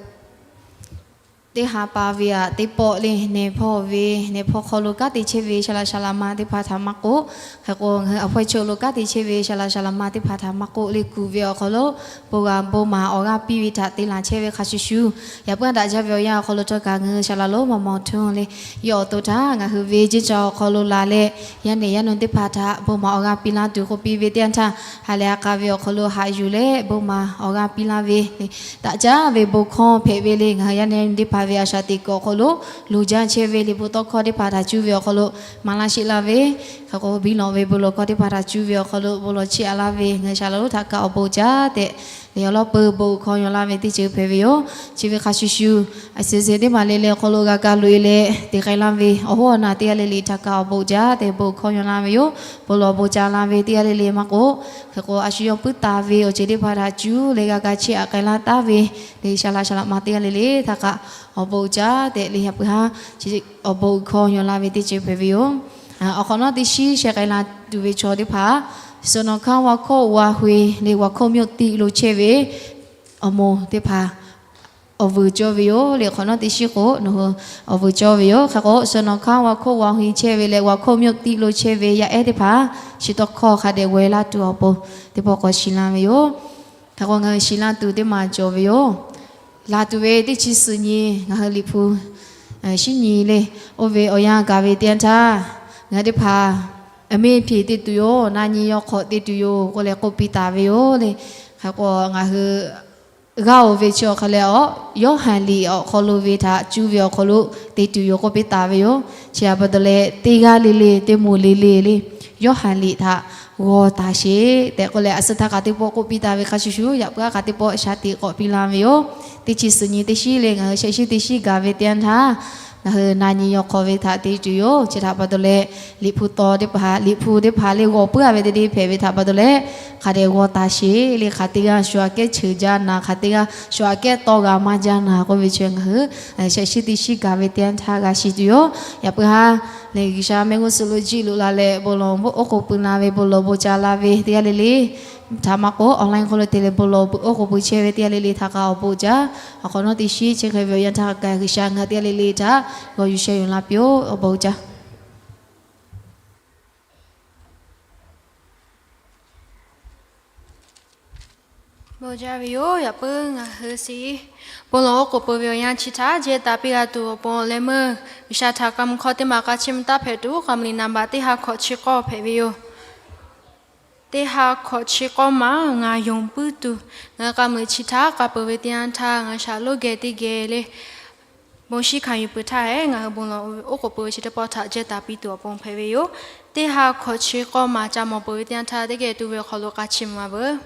teˇ ha pa ve aꞈ teˇ pawˆ le nehˬ hpawˇ ve nehˬ hpawˇ hk'aw lo kanˉ te chehˇ ve saˍ laꞈ saˍ laꞈ ma teˇ hpaˍ htaꞈ maˇ k'oˆ, hk'e k'o ngaˬ hui awˬ hpawˇ chaw lo kanˉ te chehˇ ve saˍ laꞈ saˍ laꞈ ma teˇ hpaˍ htaꞈ maˇ k'oˆ le kuˬ ve awˬ hk'aw lo, bon g'a bon maˍ awˬ g'aˇ piˇ ve htaꞈ te laˬ chehˇ ve hk'a shuˍ shuˍ, yaꞈ puiˉ daꞈ jaˇ ve awˬ yanˇ awˬ hk'aw lo htawˇ kaꞈ ngaˬ hui saˍ laꞈ lonˉ maw maw htuˇ le, yawˇ awˬ to htaꞈ ngaˬ hui ve ceˇ caˬ awˬ hk'aw lo laˬ leh, yaˇ nehˬ yaˇ nu teˇ hpaˍ htaꞈ bon maˍ awˬ g'aˇ piˇ laˇ tuˬ k'oˆ piˇ ve teˇ yanˇ htaˇ, ha lehˬ a k'a ve awˬ hk'aw lo haꞈ yuˬ leh bon maˍ awˬ g'aˇ piˇ laˇ ve, daꞈ jaˇ ve bon hkawˇ hpehꞈ ve le. Ngaˬ hui yaˇ nehˬ yaˇ nu teˇ hpaˍ ve a shaꞈ teꞈ kuiˬ awˬ hk'aw lo loˍ jaˇ chehˇ ve liꞈ bon tawˇ hkawˇ teˇ hpaˍ htaꞈ cuˇ ve awˬ hk'aw lo maˍ laˇ sheˆ laˇ ve, hk'e k'o biˇ lawꞈ ve bon lawˬ hkawˇ teˇ hpaˍ htaꞈ cuˇ ve awˬ hk'aw lo bon lawˬ chiˇ aꞈ laˇ ve ngaˬ hui saˍ laꞈ lonˉ htaꞈ kaꞈ awˬ bon uiˍ jaˇ tehꞈ, lehˬ awˬ lawn peuˬ bon hkawˇ yaw laˇ ve teˇ ceuˬ hpehꞈ ve yoˬ. Chi ve hk'a shuˍ shuˍ, a shuˍ shuˍ teˇ maˬ le le awˬ hk'aw lo g'a kaˇ loꞈ-e leh te k'ai laˇ ve awˬ hoˉ awˬ naˬ teˇ g'aˇ le le htaꞈ kaꞈ awˬ bon uiˍ jaˇ tehꞈ bon hkawˇ yaw laˇ ve yoˬ. Bon lawˬ bon ca laˇ ve teˇ g'aˇ le le maˇ k'oˆ, hk'e k'o a shu yawˇ puiˉ taˍ ve awˬ ceuˬ teˇ hpaˍ htaꞈ cuˇ leh g'a kaˇ chiˇ aꞈ k'ai laˇ taˍ ve, lehˬ saˍ laꞈ saˍ laꞈ ma teˇ g'aˇ le le htaꞈ kaꞈ awˬ bon uiˍ jaˇ tehꞈ lehˬ yaꞈ puiˉ ha, awˬ bon uiˍ hkawˇ yaw laˇ ve teˇ ceuˬ hpehꞈ ve yoˬ. Awˬ hk'awꞈ nawˉ teˇ shinˉ sheh k'ai la tuˬ ve chaw teˇ hpaˍ, สนองคำว่า ข้อความ leh ว่า ข้อความ ติ lo chehˇ ve awˬ moˍ teˇ hpaˍ awˬ vuiˬ cawˇ ve yoˬ. Leh hk'awꞈ nawˉ teˇ shinˉ k'o nawˬ hui awˬ vuiˬ cawˇ ve yoˬ. Hk'e k'o สนองคำว่า ข้อความ chehˇ ve leh ว่า ข้อความ ติ lo chehˇ ve yaˇ ehˉ teˇ hpaˍ chi tawˇ hkawˇ hk'a dehꞈ g'awˬ e laˇ tuˬ awˬ pon teˇ pawˆ k'awꞈ shiˍ laˇ ve yoˬ. Hk'e k'o ngaˬ hui shiˍ laˇ tuˬ teˇ maˬ cawˬ ve yoˬ. Laˬ tuˬ ve teˇ chi suhˍ nyi ngaˬ hui Liꞈ hpu shinˉ nyi le, oˇ ve awˬ yanˇ gaˬ ve teˇ yanˇ htaˇ, ngaˬ hui teˇ hpaˍ အမေ့ဖြေ te tuˬ yoˬ, na nyi yawˇ hk'awꞈ te tuˬ yoˬ k'oˆ leh k'oˆ piˇ taˍ ve yoˬ le. Hk'e k'o ngaˬ hui g'aˇ oˬ ve chi awˬ hk'aw leh awˬ Yoˇhanˬ liꞈ awˬ hk'aw lo ve htaꞈ cuˇ ve awˬ hk'aw lo te tuˬ yoˬ k'oˆ piˇ taˍ ve yoˬ. Chi htaꞈ pa taw leh teˇ g'aˇ le le teˇ moˍ le le le Yoˇhanˬ liꞈ htaꞈ g'aw taˍ sheˍ tehꞈ k'oˆ leh, a suhˍ htaˇ hk'aˬ teˇ pawˆ k'oˆ piˇ taˍ ve hk'a shuˍ shuˍ, yaꞈ puiˉ hk'aˬ teˇ pawˆ shaˍ tiꞈ k'awꞈ piˇ la ve yoˬ. Teˇ chi suhˍ nyi teˇ shiˉ leh ngaˬ hui shehˆ shiˉ teˇ shiˉ gaˬ ve teˇ yanˇ htaˇ, ngaˬ hui na nyi yaw hk'aw ve htaꞈ te tuˬ yoˬ. Chi htaꞈ pa taw leh, Liꞈ hpu taw teˇ hpaˍ, Liꞈ hpu teˇ hpaˍ leh g'aw puiˉ a ve te te hpehꞈ ve htaꞈ pa taw leh, hk'a dehꞈ g'aw taˍ sheˍ le. Hk'aˬ teˇ g'aˇ shu aꞈ kehˉ cheuˬ jaˇ naˍ, hk'aˬ teˇ g'aˇ shu aꞈ kehˉ tawˇ g'a maˇ jaˇ naˍ k'oˆ ve chi ngaˬ hui shehˆ shiˉ teˇ shiˉ gaˬ ve teˇ yanˇ htaˇ g'a shiˍ tuˬ yoˬ. Yaꞈ puiˉ hk'aˬ lehˬ, G'uiˬsha mehˆ g'uˇ suhˍ lo jiˆ loꞈ la leh bon lawˬ bon oˉ k'oˍ pui la ve, bon lawˬ bon ca la ve teˇ g'aˇ le le htaꞈ maˇ k'o, online hk'aw lo te leh bon lawˬ bon oˉ k'oˍ pui chehˇ ve teˇ g'aˇ le le htaꞈ k'a awˬ bon jaˇ. Awˬ hk'awꞈ nawˉ teˇ shiˉ chi hk'e ve awˬ yanˇ htaˇ kaꞈ G'uiˬsha ngaˬ teˇ g'aˇ le le htaꞈ g'aw yuˬ sheh yuˬ la piˇ-oˆ. Awˬ bon jaˇ. Bon jaˇ ve yoˬ. Yaꞈ puiˉ ngaˬ hui shiˍ bon lawˬ oˉ k'oˍ pui ve awˬ yanˇ chi htaꞈ jehˇ taˍ piˇ g'a tuˬ awˬ pon leh meuˇ G'uiˬsha htaꞈ k'a mui hk'aw teˇ maˬ k'a chiˇ mvuh taˉ hpehꞈ tuˬ, k'a mui liꞈ naˍ baꞈ teˇ ha hkawꞈ chi k'awˇ hpehꞈ ve yoˬ. Teˇ ha hkawꞈ chi k'awˇ maˬ ngaˬ yonˍ puiˉ tuˬ, ngaˬ hui k'a mui liꞈ chi htaꞈ k'a peuˬ ve teˇ yanˇ htaˇ ngaˬ hui shaˍ lonˉ geh teˇ geh le bon shiˉ hkanˍ yuˬ peuˬ htaˇ hehꞈ, ngaˬ hui bon lawˬ oˉ k'oˍ pui ve chi teˇ pawˆ htaꞈ jehˇ taˍ piˇ tuˬ awˬ pon hpehꞈ ve yoˬ. Teˇ ha hkawꞈ chi k'awˇ maˬ ca mawˬ peuˬ ve teˇ yanˇ htaˇ teˇ geh tuˬ ve awˬ hk'aw lo k'a chiˇ mvuh a veuˬ.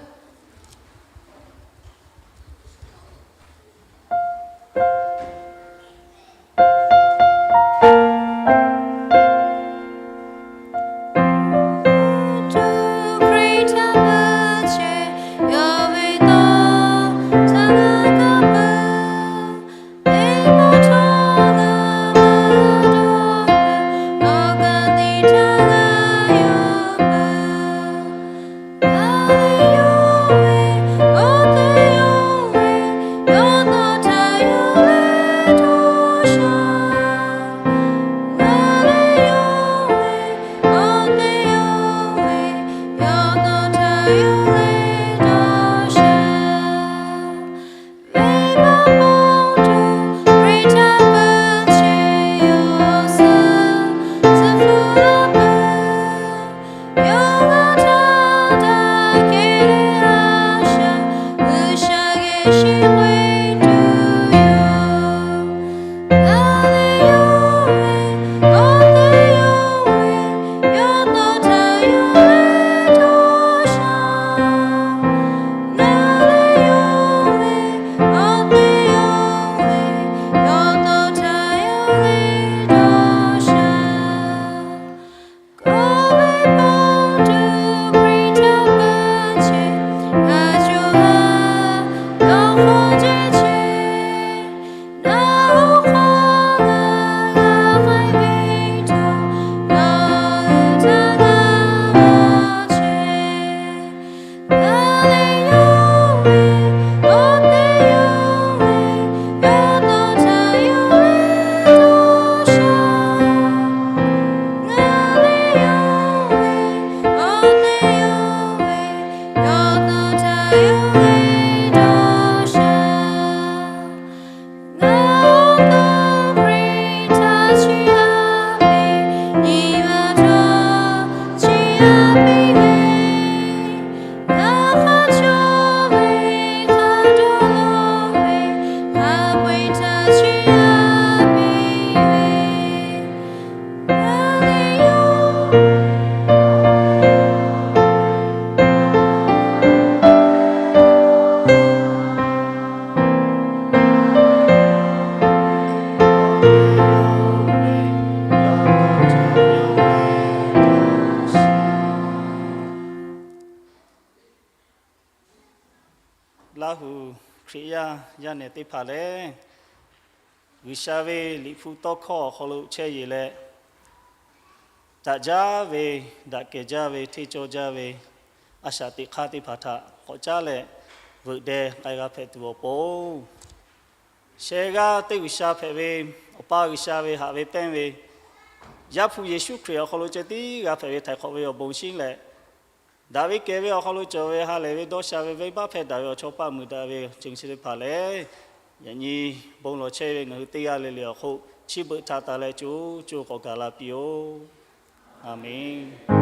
Laˇ hu Hkriꞈ yaˇ yaˇ nehˬ teˇ hpaˍ lehˬ, G'uiˬsha ve Liꞈ hpu tawˇ hkawˇ awˬ hk'aw lo chehˇ yeˬ leh, daꞈ jaˇ ve, daꞈ kehˬ jaˇ ve, hteˇ cawˇ jaˇ ve a shaꞈ teꞈ hk'aˇ teˇ hpaˍ htaꞈ k'awꞈ caˉ leh veuꞈ deh k'ai g'a hpehꞈ tuˬ awˬ pon, sheh g'aˇ teˇ G'uiˬsha hpehꞈ ve, Awˬ pa G'uiˬsha ve haꞈ ve pehnˇ ve Yaˇ hpu Yeˍsuˆ Hkriꞈ awˬ hk'aw lo ceh tiˉ g'a hpehꞈ ve htaiˍ hk'awꞈ ve awˬ bon shinˉ leh, daꞈ ve kehˬ ve awˬ hk'aw lo cawˬ ve ha lehˬ ve dawˇ sha ve venˇbaˆ hpehˇ daꞈ ve awˬ chawˇ paˆ mui daꞈ ve awˬ ceuˬ chi teˇ hpaˍ lehˬ, yaꞈ nyi bon lawˬ chehˇ ve ngaˬ hui teˇ g'aˇ le le awˬ hk'oˆ chi beuꞈ htaꞈ taˍ leh co co k'awꞈ gaˬ la piˇ-oˆ. A menˬ.